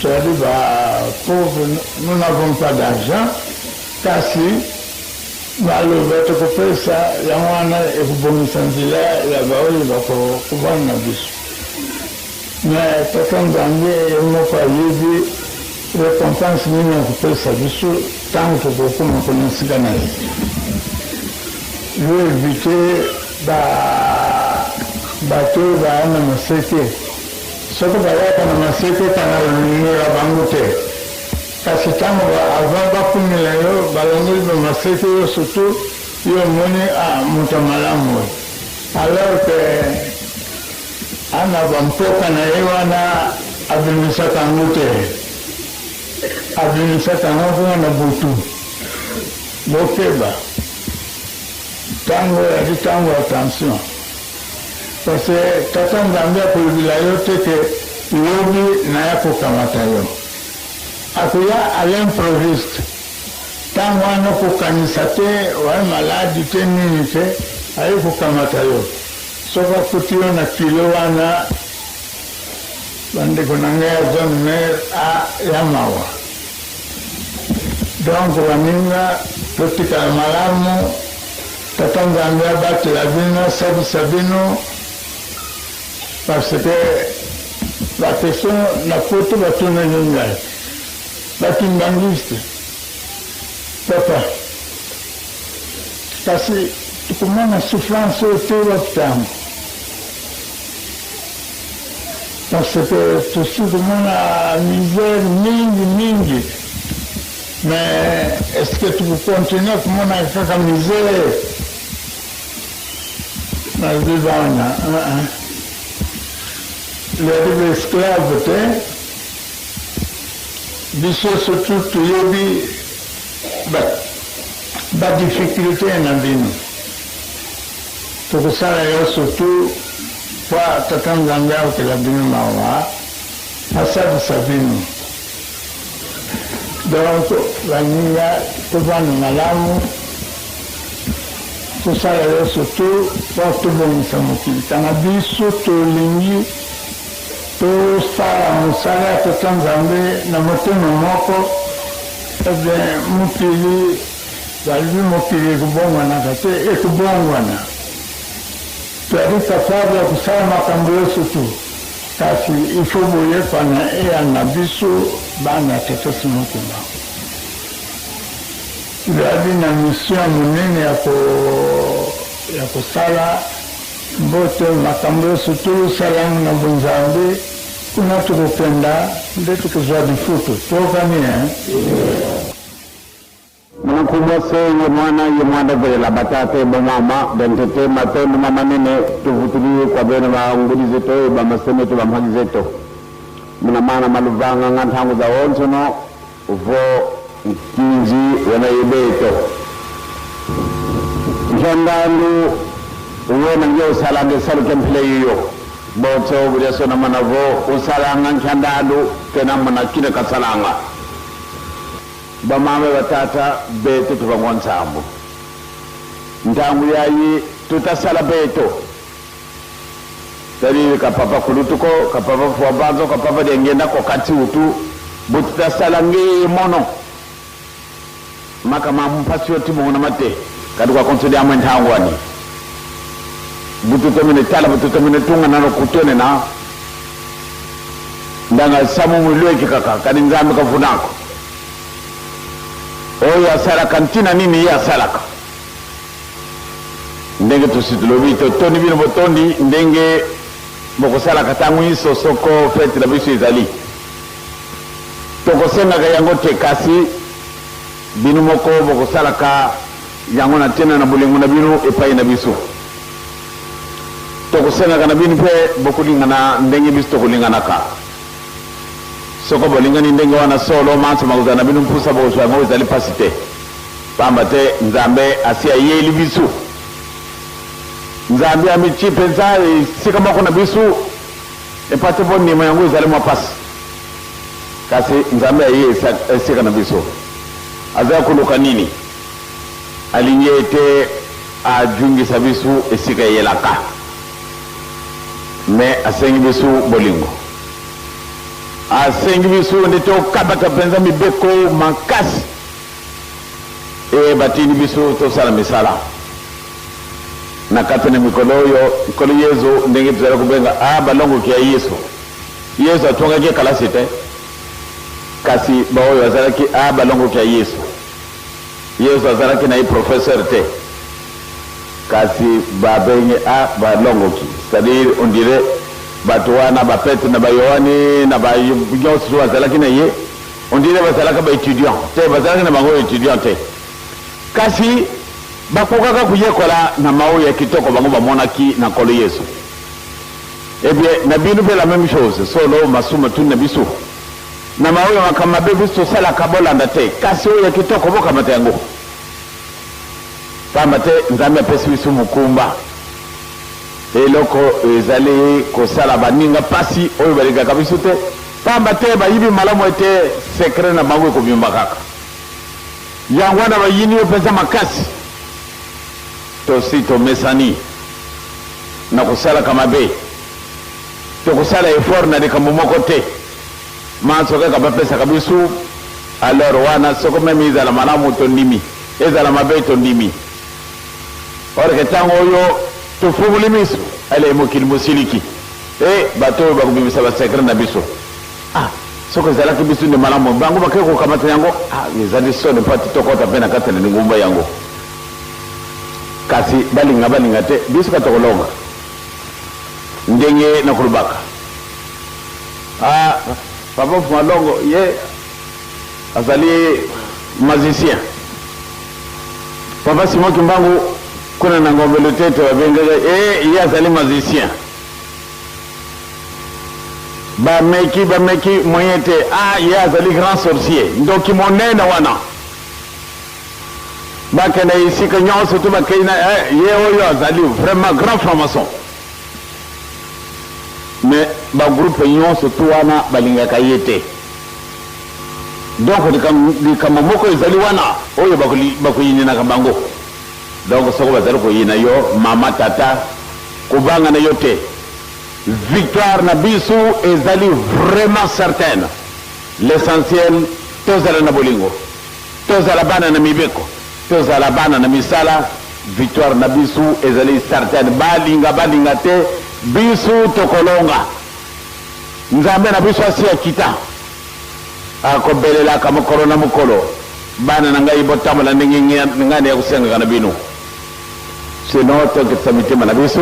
[SPEAKER 10] toyali ba pauvre, nous n'avons pas d'argent, kasi maloba tokopesa yango wana ekobongisa nzela ya baoyo bakovanda na biso. Mais Tata Nzambe ye moko ayebi récompense nini akopesa biso ntango tokokoma kuna esika na ye. Yo évite ba bato oyo baya na maseke. Soki bayaka na maseke, kana longola bango te, kasi ntango avant bakumela yo, balongoli bamaseke yo, surtout yo omoni ah, moto ya malamu oyo, alors que ana bampoka na ye wana abimisaka yango te, abimisaka yango kuna na butu. Bokeba, ntango ezali ntango ya tension, parce que Tata Nzambe akolobela yo te ke lobi naya kokamata yo. Akoya à l'improviste, ntango wana okokanisa te, oya maladi te, nini te, aye kokamata yo. Soki akuti yo na kilo wana, bandeko na ngai ya zone mare, a ya mawa. Donc baninga, totikala malamu. Tata Nzambe abatela bino, asalisa bino, parce que baquestion na poto batunaki ngai bakimbangiste: "Papa, kasi tokomona souffrance oyo te wapi?" Ntango Parce que tosi komona misère mingi mingi mais est ce que toko continuer komona kaka misère? Nalobi bana lelo ba esclave te biso surtout toyebi ba difficulté na bino. Tokosala yonso tout po Tata Nzambe ayokela bino mawa asalisa bino. Donc baninga tovanda malamu tosala yonso tout po tobongisa mokili. Tanga biso tolingi tosala mosala ya Tata Nzambe na motema moko, eh bien mokili Balobi mokili ekobongwanaka te, ekobongwana. Tozali capable ya kosala makambo yonso tout, kasi il faut boyekwana eya na biso bana ya Tata Simon Kimbangu. Tozali na mission ya monene ya ko ya kosala mbote makambo yonso tosala yango na bonzambe, kuna tokokenda nde tokozwa lifutu. Toyokani hein?
[SPEAKER 11] Mwana se ye mwana ye mwana velela batate bomama dentete matondo mamanene tuvutuli kwa bene ba ngudi zeto ba masemeto ba mphaki zeto muna mana maluvanga nga nthangu za onsono vo nkinzi wena yebeto nhyondandu wena nge usalanga esaluke mphile yiyo botso bulya sona mana vo usalanga nhyandadu tena muna kine kasalanga bamame batata beto tuvangwa nsambu ntangu yayi tutasala beto dalili kapapa kulutuko kapapa fuabanzo kapapa dengenda kokati utu bututasala nge mono maka mampasi yoti mona mate kadi kwa konsodi amwe ntangu ani bututomene tala bututomene tunga nano kutone na ndanga samu mulweki kaka kadi nzambe kavunako oyo asalaka ntina nini ye asalaka ndenge tosi tolobi totondi bino botondi ndenge bokosalaka ntango inso soko fete na biso ezali tokosengaka yango te kasi bino moko bokosalaka yango na ntina na bolingo na bino epai na biso tokosengaka na bino mpe bokolingana ndenge biso tokolinganaka soko bolingani ndenge wana solo manso makozala na bino mpusa bokozwa yango ezali mpasi te pamba te nzambe asi ayeli biso nzambe amitie mpenza esika moko na biso epa te bondima yango ezali mwa mpasi kasi nzambe aye esika na biso aza koluka nini alingi ete ajungisa biso esika eyelaka me asengi biso bolingo asengi biso nde tokabata mpenza mibeko makasi e batindi biso tosala misala na kati na mikolo oyo nkolo yezu ndenge tozali kobenga a balongoki ya yesu yesu atongaki kalasi te kasi baoyo azalaki a balongoki ya yesu yesu azalaki na ye professeur te kasi babenge a balongoki c'est-à-dire on dirait bato wana bapete na bayohani na banyonso bazalaki na ye on dirait bazalaka baétudiant te bazalaki na bango étudiant te kasi bakokaka koyekola na maoyo ya kitoko bango bamonaki na nkolo yesu eh bien na bino mpe la même chose solo masumu tuni na biso na maoyo makambo mabe biso tosalaka bolanda te kasi oyo ya kitoko bokamata yango pamba te nzambe apesi biso mokumba eloko ezali kosala baninga mpasi oyo balingaka biso te pamba te bayibi malamu ete sekre na bango ekobimba kaka yango wana bayini yo mpenza makasi tosi tomesani na kosalaka mabe tokosala effort na likambo moko te manso kaka bapesaka biso alors wana soko meme ezala malamu tondimi ezala mabe tondimi or ke ntango oyo tofungoli miso ale mokili mosiliki e bato oyo bakobimisa basekre na biso ah soki ezalaki biso nde malamu bango bakei kokamata yango ah ezali soni mpo ati tokɔta mpe na kati na lingumba yango kasi balinga balinga te biso ka tokolonga ndenge na kolobaka. Ah, papa Fumalongo ye azali magicien. Papa Simon Kimbangu kuna na Ngombe Lutete babengaka ye, ye azali magicien. Bameki bameki moyen te, ah ye azali grand sorcier, ndoki monene wana. Bakenda esika nyonso to bakei na eh, ye oyo azali vraiment grand franc-maçon. Mais ba groupe nyonso tout wana balingaka ye te. Donc likambo moko ezali wana oyo bakoyininaka bango. Donc soko bazali koyina yo mama tata kobanga na yo te. Victoire na biso ezali vraiment certaine. L'essentiel tozala na bolingo, tozala bana na mibeko, tozala bana na misala, victoire na biso ezali certaine. Balinga balinga te, biso tokolonga. Nzambe na biso asi akita, akobelelaka mokolo na mokolo, bana na ngai botambola ndenge ngai naya kosengaka na bino. Sinon tokitisa mitema na biso,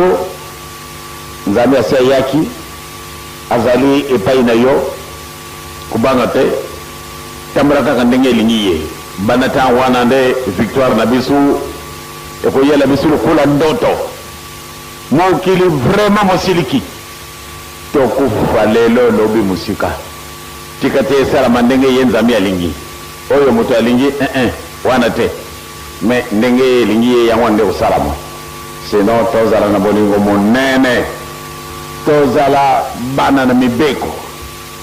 [SPEAKER 11] Nzambe asi ayaki, azali epai na yo, kobanga te, tambola kaka ndenge elingi ye. Banda tango wana nde victoire na biso ekoyela biso lokola ndoto. Mokili vraiment mosiliki. Tokufa lelo lobi mosika. Tika te esalama ndenge ye Nzambe alingi. Oyo moto alingi eh-eh wana te. Mais ndenge ye elingi ye yango wana nde ekosalama. Sinon tozala na bolingo monene. Tozala bana na mibeko.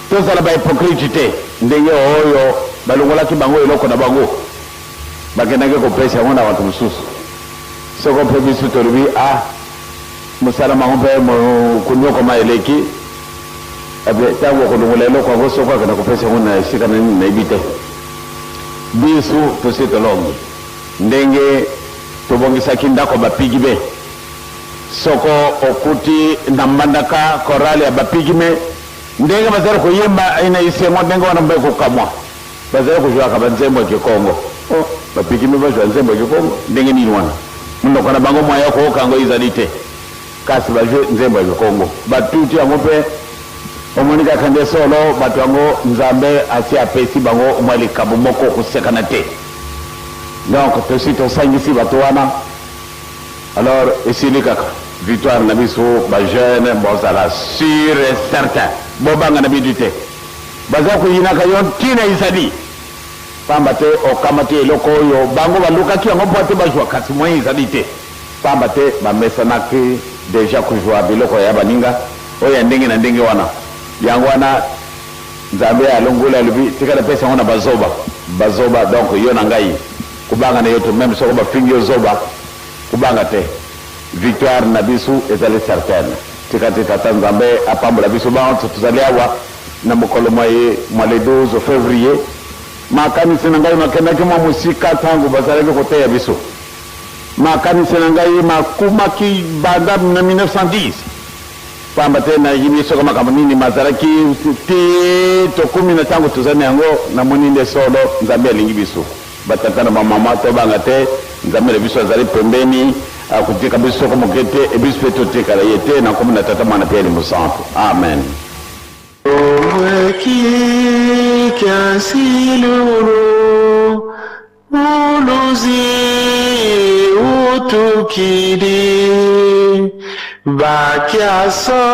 [SPEAKER 11] Tozala ba hypocrite te ndenge oyo balongolaki bango eloko na bango bakendaki kopesa yango na bato mosusu. Soko mpe biso tolobi ah mosala mango mpe konyokoma eleki, eh ntango okolongola eloko yango soko akenda kopesa yango na esika na nini nayebi te. Biso tosi tolongi ndenge tobongisaki ndako ya bapigme. Soko okuti na Mbandaka chorale ya bapigme ndenge bazali koyemba na esengo ndenge wana mpe kokamwa. Bazali kozwaka banzembo ya kikongo. Oh, bapigme bazwa nzembo ya kikongo ndenge nini wana? Monoko na bango moyen ya koyoka yango ezali te. Kasi bazwi nzembo ya kikongo. Batuti yango mpe omoni kaka nde solo bato yango Nzambe asi apesi bango mwa likambo moko kosekana te. Donc tosi tosangisi bato wana. Alors esili kaka victoire na biso ba jeunes bozala sur et certain bobanga na bino te baza koyinaka yo ntina ezali pamba te okamati eloko oyo bango balukaki yango mpo te bazwa kasi moyen ezali te pamba te bamesanaki deja kozwa biloko ya baninga oyo ya ndenge na ndenge wana yango wana Nzambe alongoli alobi tika napesa yango na bazoba bazoba donc yo na ngai Kobanga nayo te meme soko bafingi yo zoba kobanga te victoire na biso ezali certaine tika te tata nzambe apambola biso banso tozali awa na mokolo mwa ye mwa le 12 fevrier makanisi na ngai makendaki mwa mosika ntango bazalaki koteya biso makanisi na ngai makumaki banda na 1910 Pamba te nayebi soki makambo nini mazalaki tii tokomi na ntango tozali na yango. Namoni nde solo Nzambe alingi biso. Batata na bamama, tobanga te, Nzambe na biso azali pembeni, akotika biso soko moke te, e biso mpe totikala ye te. Na nkombo na Tata, Mwana mpe Elimo Santu. Amen.
[SPEAKER 12] Uluzi utukidi bakiasona.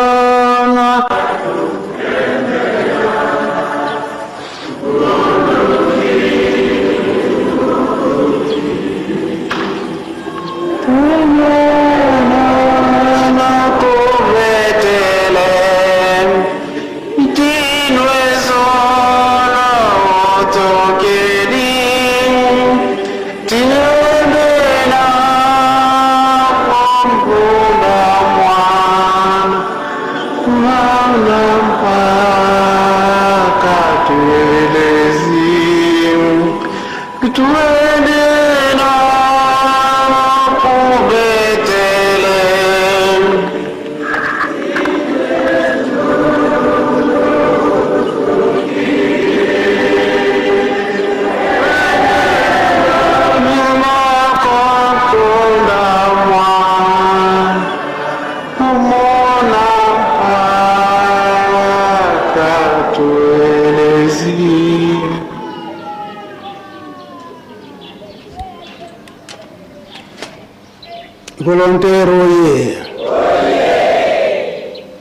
[SPEAKER 9] Volontaire oye!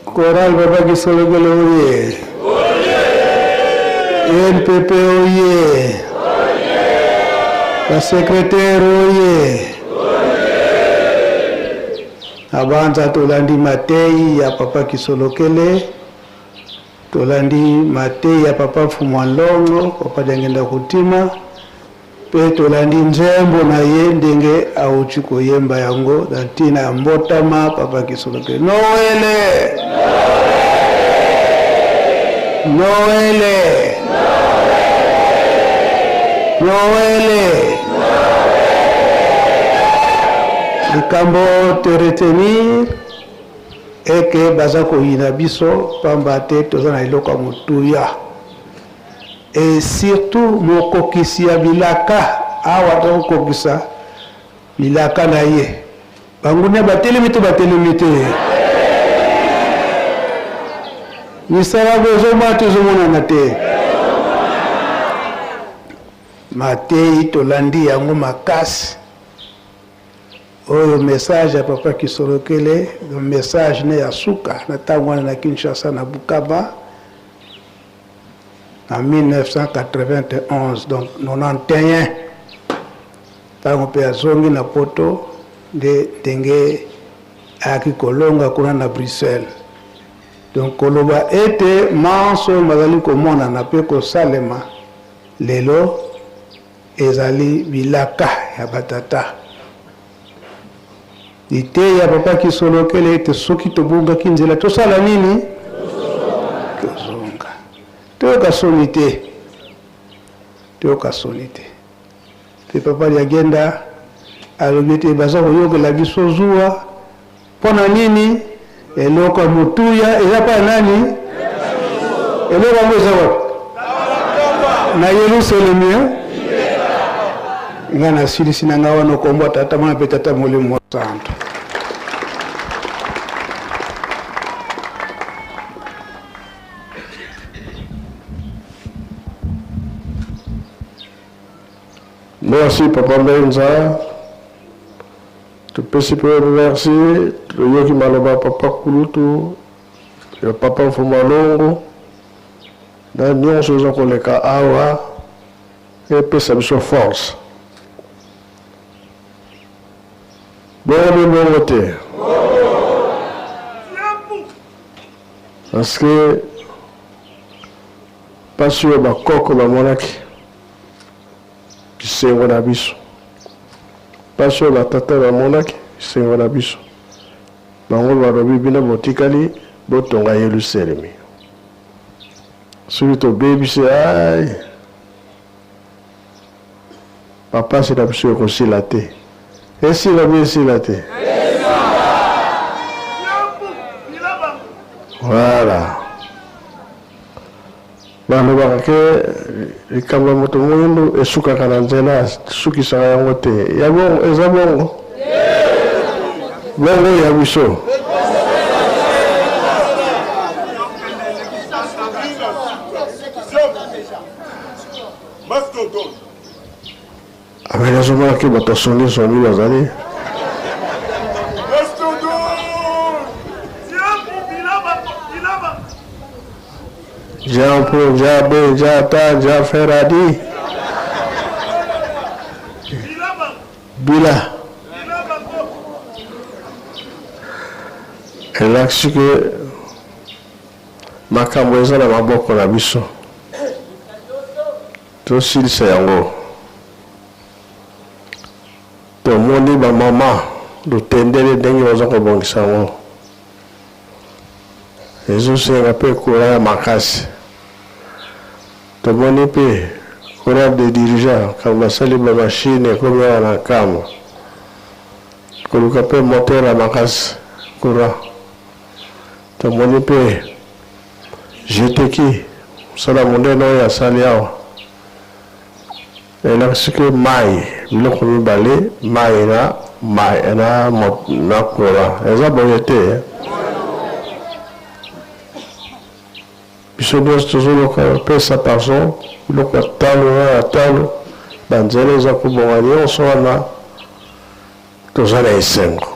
[SPEAKER 9] Chorale Papa Kisolokele oye! NPP oye! Ba secrétaire oye! Nabanza tolandi mateyi ya Papa Kisolokele, tolandi mateyi ya Papa Mfumua Nlongo, Papa Diangienda Kuntima, Mpe tolandi nzembo na ye ndenge auti koyemba yango na ntina ya mbotama Papa Kisolokele. Noele! Noele! Noele! Likambo te retenir eke baza koyina biso pamba te toza na eloko ya motuya. Et surtout mokokisi ya bilaka awa aza kokokisa bilaka na ye. Bangunia batelemi to batelemi te? Misala bozomona to ezomonana te? Mateyi tolandi yango makasi. Oyo message ya papa Kisolokele, message ne ya suka na tango wana na Kinshasa na Bukaba. Na 1991, donc 91, ntango mpe azongi na poto nde ndenge ayaki kolonga kuna na Bruxelles. Donc koloba ete manso mazali komonana mpe kosalema lelo ezali bilaka ya batata. Liteya papa Kisolokele ete soki tobungaki nzela tosala nini? Tozonga. Toyoka soni te, toyoka soni te. Mpe papa Diagenda alobi ete baza koyokela biso zuwa mpo na nini? Eloko ya motuya eza mpa ya nani? Eloko yango eza wapi? Na Yelusalemi. Eh? Nga nasilisi na nga wana okombo Tata, Mwana mpe Tata Molimo Mosantu.
[SPEAKER 8] Merci papa Mbenza. Topesi pe merci toyoki maloba ya papa kulutu ya papa Mfuma Longo na nionso eza koleka awa epesa biso force. Bongo be bongo te? Parce que pasi oyo bakoko bamonaki Bisengo na biso. Pasi oyo ba tata bamonaki, bisengo na biso. Bango balobi, bino botikali, botonga Yeluselemi. Soki tobebisi, ai, bapasi na biso ekosila te. Esila bi esila te? Voilà. Balobaka ke likambo ya moto moyindo esukaka na nzela, asukisaka yango te. Ya bongo, eza bongo? Bongo ya biso? Amen, nazomona ke bato ya songi songi bazali. Jean Paul, Jean B, Jean Ta, Jean Ferradi. Bila. Elakisi ke makambo eza na maboko na biso. Tosilisa yango. Tomoni ba mama lutendele ndenge baza kobongisa yango. Ezosenga pe courant ya makasi. Tomoni pe courant de dirigeant kambo basali ba machine ekomi awa na Nkamba. Koluka pe moteur ya makasi courant. Tomoni pe Jeteki, mosala monene oyo asali awa elakisi ke mayi, biloko mibale, mayi na mayi na na courant eza boye te eh? Biso nionso tozoluka kopesa pardon, biloko ya talo na ya talo, ba nzela eza kobonga nionso wana toza na esengo.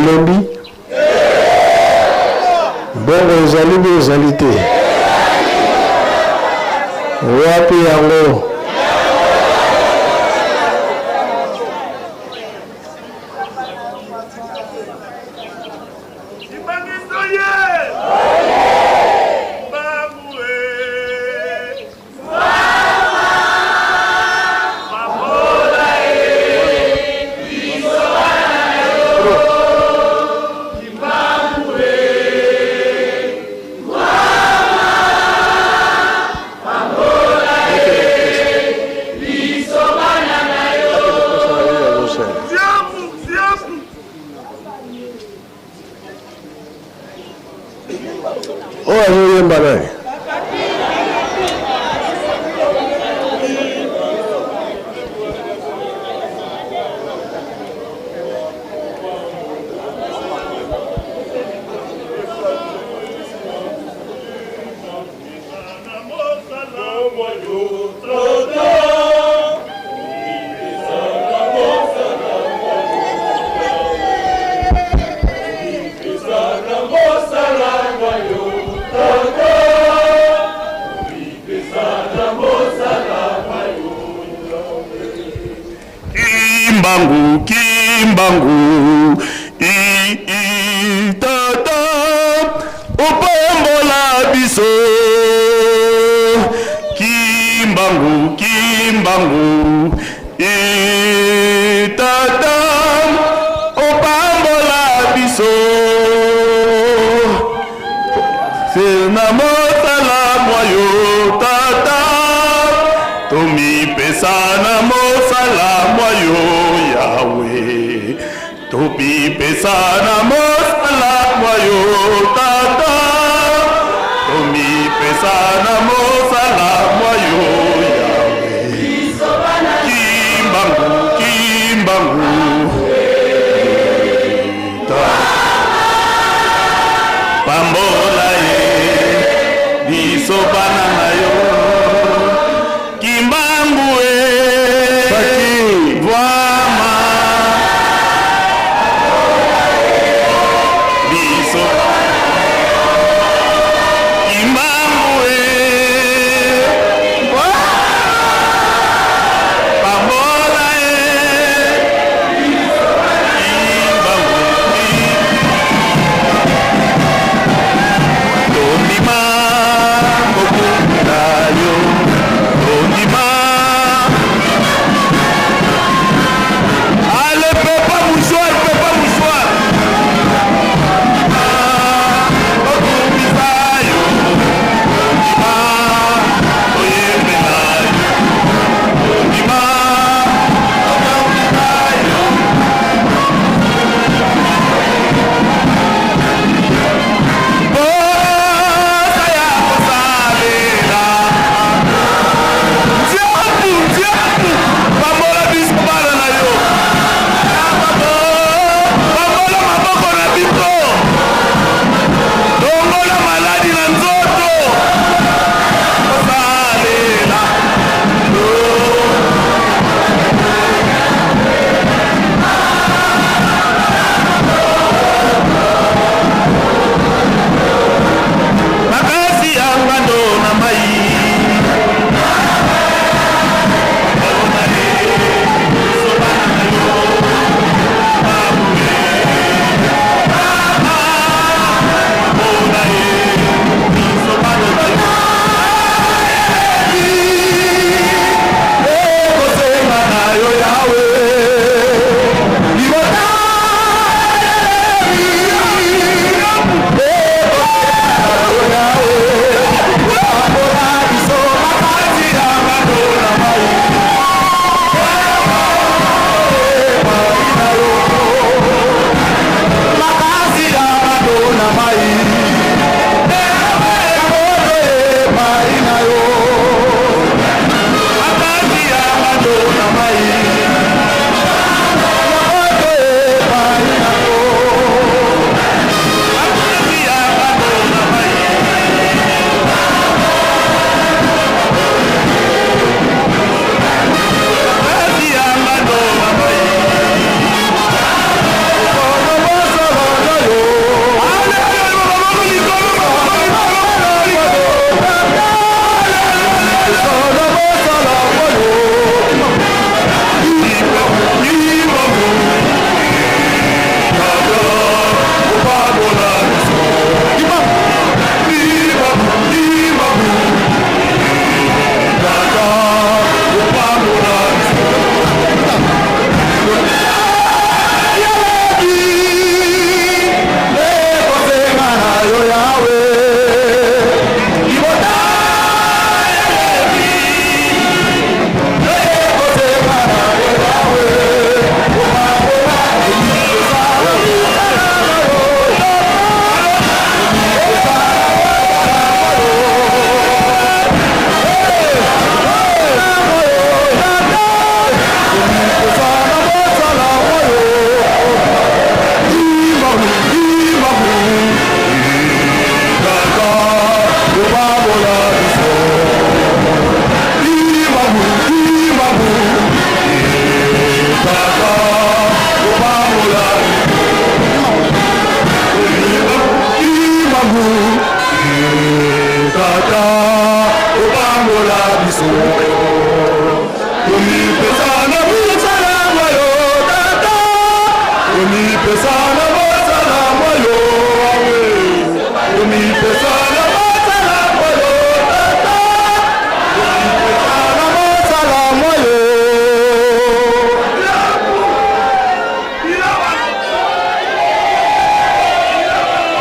[SPEAKER 8] Tolembi? Mbongo ezali bi ezali te? Wapi yango? Oyo azoyemba nani?
[SPEAKER 13] Kimbangu, Kimbangu, i, i, tata, opambola biso. Kimbangu, Kimbangu, i, tata, opambola biso. Se na mosala mwa yo, tata, tomipesa na mosala mwa yo, Yawe. Tomipesa na mosala mwa yo, tata, tomipesa na mosala mwa yo, Yawe. Kimbangu, Kimbangu, tata, pambola ye biso bana na yo Kimbangu e Vwama biso Kimbangu e Pambola ye Kimbangu tondima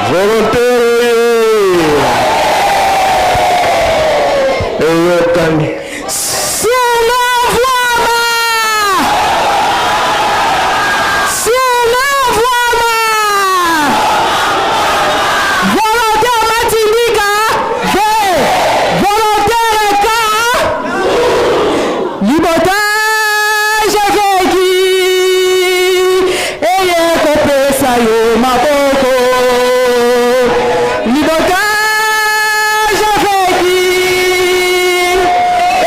[SPEAKER 8] Volontaire oye! Eyokani.
[SPEAKER 4] Sunga Vuama! Sunga Vuama! Volontaire Matindika V. Volontaire K. Libotage veki eye kopesa yo maboko. Libotage veki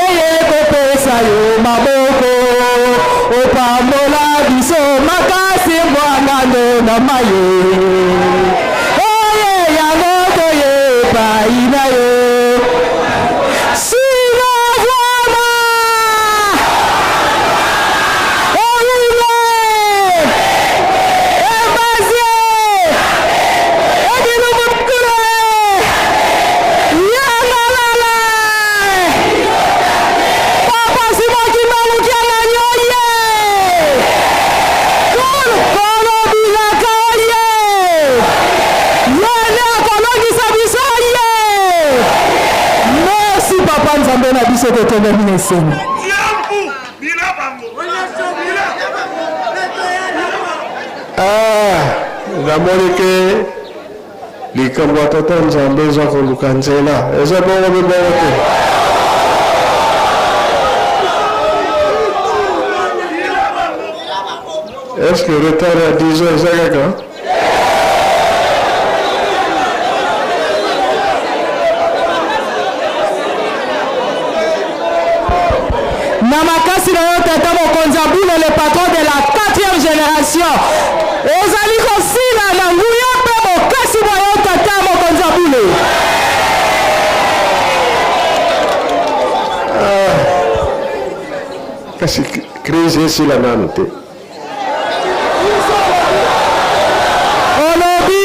[SPEAKER 4] eye kopesa yo maboko. Opambola biso makasi mbwangando na maye. Oye yango toye epai na yo. Sina Vuama! Owile! Embazie! Ebilumukule! Yangalala! Papa Simon Kimbangu Kiangani oye! Kolo kolo bilaka oye! Yene akolongisa biso oye! Merci papa Nzambe na biso totondami na esengo.
[SPEAKER 8] Ah, namoni ke likambo ya tata Nzambe eza koluka nzela, eza bongo mpe bongo te. Est-ce que retard ya 10 ans eza kaka?
[SPEAKER 4] Na makasi na yo tata mokonzi ya bule, le patron de la quatrième génération, ezali kosila na nguya mpe bokasi bwa yo tata mokonzi ya bule.
[SPEAKER 8] Kasi crise esila nanu te.
[SPEAKER 4] Olobi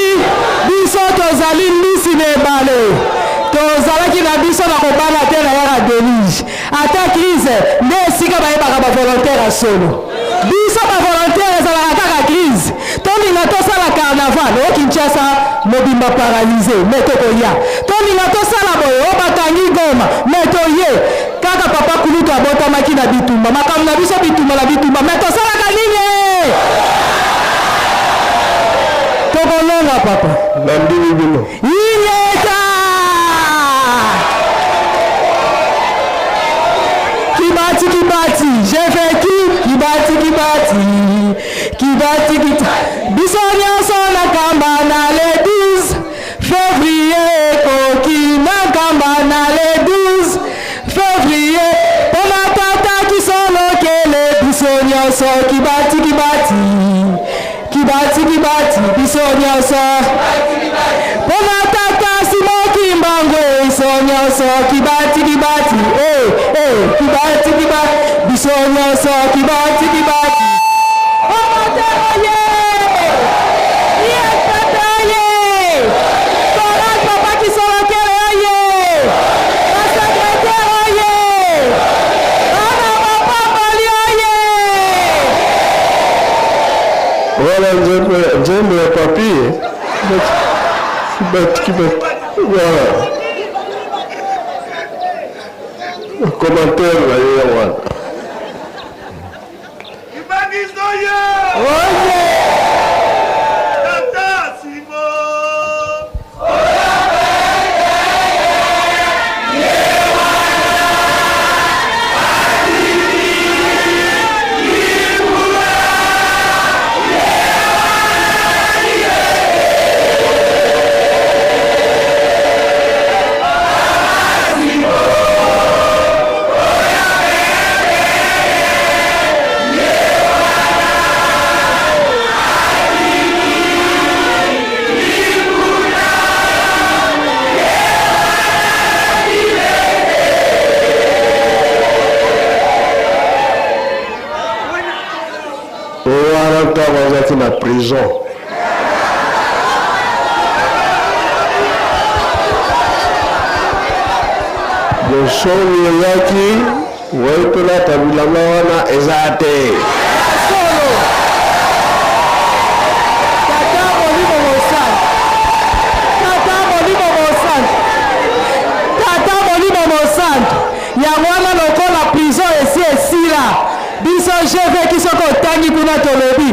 [SPEAKER 4] biso tozali mbisi na ebale, tozalaki na biso na kobanga te na yaka deluge ata crise nde esika bayebaka bavolontaire ya solo. Biso bavolontaire ezalaka kaka crise, tolinga tosala carnaval o Kinshasa mobimba paralyse me tokoya, tolinga tosala boye o bakangi Goma me toye kaka. Papa kulutu abotamaki na bitumba, makambo na biso bitumba na bitumba, me tosalaka nini? Tokolonga papa.
[SPEAKER 8] Nandimi bino.
[SPEAKER 4] Ingeta! Kibati kibati, j'ai vécu kibati kibati, kibati kibati. Biso nyonso na kamba na le 12 février ekoki na kamba na le 12 février mpona tata kisolokele biso nyonso kibati kibati kibati kibati biso nyonso mpona tata Simon Kimbangu biso nyonso kibati kibati eh, eh, kibati kibati biso nyonso kibati kibati. Omatero ye ye tata ye Koral papa kisolokele oye basekretere oye bana bapamboli oye.
[SPEAKER 8] Voilà nzembo nzembo ya papi kibati kibati. Voilà. Commentaire na yo ya wana. Wana ntango azalaki na prison, bosoni eyaki wei tolata bilamba wana eza te.
[SPEAKER 4] Solo tata molimo mosala. GVki soki otangi kuna tolobi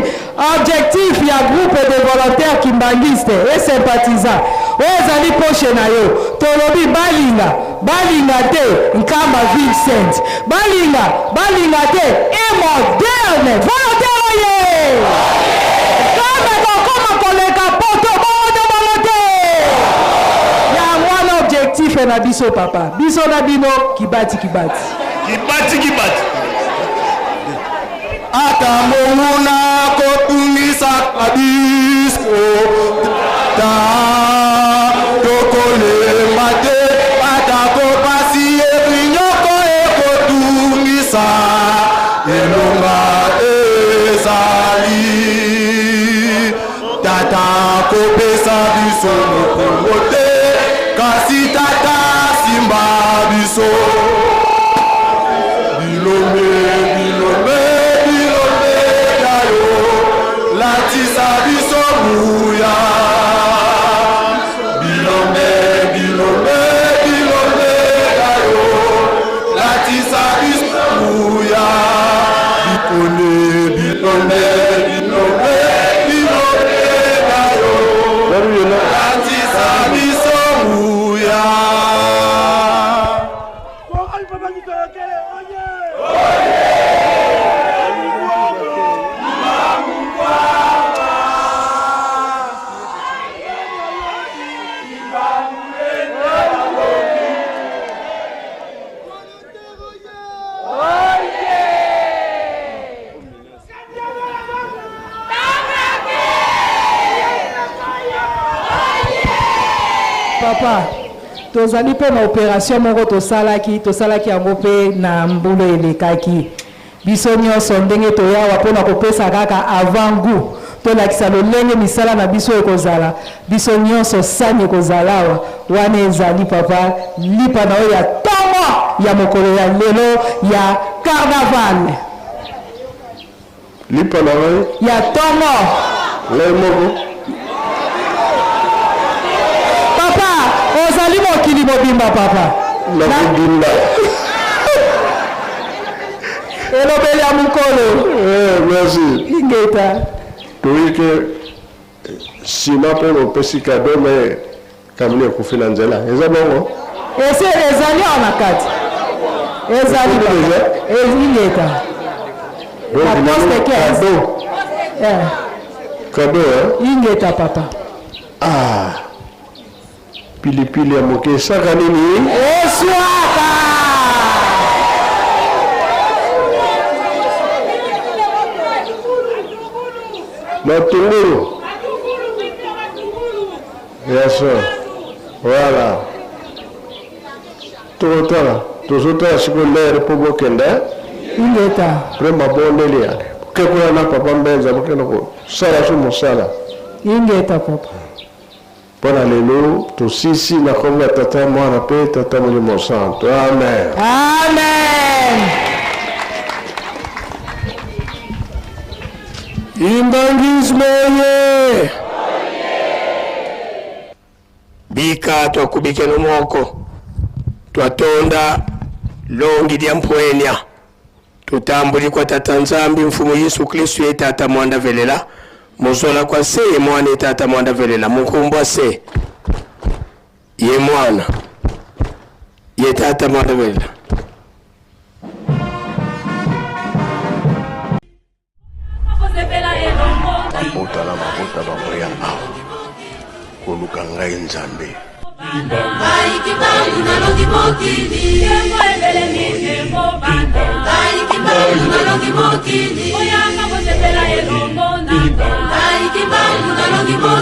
[SPEAKER 4] objectif ya groupe de volontaires kimbanguiste et sympathisants oyo ezali poche na yo tolobi balinga balinga te Nkamba ville sainte balinga balinga te et moderne volontaire oye Nkamba ekokoma koleka poto bongo te bongo te yango wana objectif na biso papa biso na bino kibati kibati
[SPEAKER 13] Kibati kibati.
[SPEAKER 14] Ata monguna kotungisaka biso ta tokolemba te atako pasi eminyoko ekotungisa elonga ezali tata kopesa biso mokongo te kasi tata simba biso bilombe bilombe bilombe na yo latisa biso nguya bilombe bilombe bilombe na yo latisa biso nguya bikone bilombe bilombe bilombe na yo latisa biso nguya.
[SPEAKER 4] Papa, tozali mpe na operation moko tosalaki, tosalaki yango mpe na mbula elekaki. Biso nyonso ndenge toyawa mpo na kopesa kaka avant gout, tolakisa lolenge misala na biso ekozala. Biso nyonso sani ekozala awa. Wana ezali papa lipa na oyo ya tongo ya mokolo ya lelo ya carnaval.
[SPEAKER 8] Lipa na ngai
[SPEAKER 4] ya tongo.
[SPEAKER 8] Ngai moko.
[SPEAKER 4] Papa, ozali mokili mobimba papa.
[SPEAKER 8] Nakobimba.
[SPEAKER 4] Elobeli ya mokolo.
[SPEAKER 8] Eh, merci.
[SPEAKER 4] Ingeta.
[SPEAKER 8] Toyebi ke nsima mpe bopesi kado me kamini ekufi na nzela eza bongo.
[SPEAKER 4] Ese ezali awa na kati. Ezali papa. Ingeta.
[SPEAKER 8] Donc,
[SPEAKER 4] Na poste
[SPEAKER 8] nano
[SPEAKER 4] 15.
[SPEAKER 8] Cadeau.
[SPEAKER 4] Eh.
[SPEAKER 8] Cadeau, hein?
[SPEAKER 4] Ingeta papa.
[SPEAKER 8] Ah. Pilipili ya moke esaka nini?
[SPEAKER 4] Eswaka.
[SPEAKER 8] Matungulu. Bien sûr. Voilà. Tokotala, tozotala sikoyo lere mpo bokende.
[SPEAKER 4] Ingeta.
[SPEAKER 8] Mpe mabondeli ya. Kekola na papa Mbenza bokende kosala so mosala.
[SPEAKER 4] Ingeta papa.
[SPEAKER 8] Mpo na lelo tosisi na kombo ya Tata, Mwana mpe Tata Molimo Santo. Amen.
[SPEAKER 4] Amen.
[SPEAKER 7] Imbangisme ye bika twakubike nomoko twatonda longi lya mpwenya tutambuli kwa tata Nzambi mfumu Yesu Kristu ye tata mwanda velela mozola kwa se ye mwana ye tata mwanda velela mukumbwa se ye mwana ye tata mwanda velela.
[SPEAKER 8] Mabota na mabota bakoya awa koluka ngai Nzambe.
[SPEAKER 2] Ngai Kimbangu nalongi mokili.
[SPEAKER 3] Nkembo ebelemi, nkembo bana.
[SPEAKER 2] Ngai Kimbangu nalongi mokili.
[SPEAKER 3] Boyaka bosepela elongo na nga.
[SPEAKER 2] Ngai Kimbangu nalongi mokili.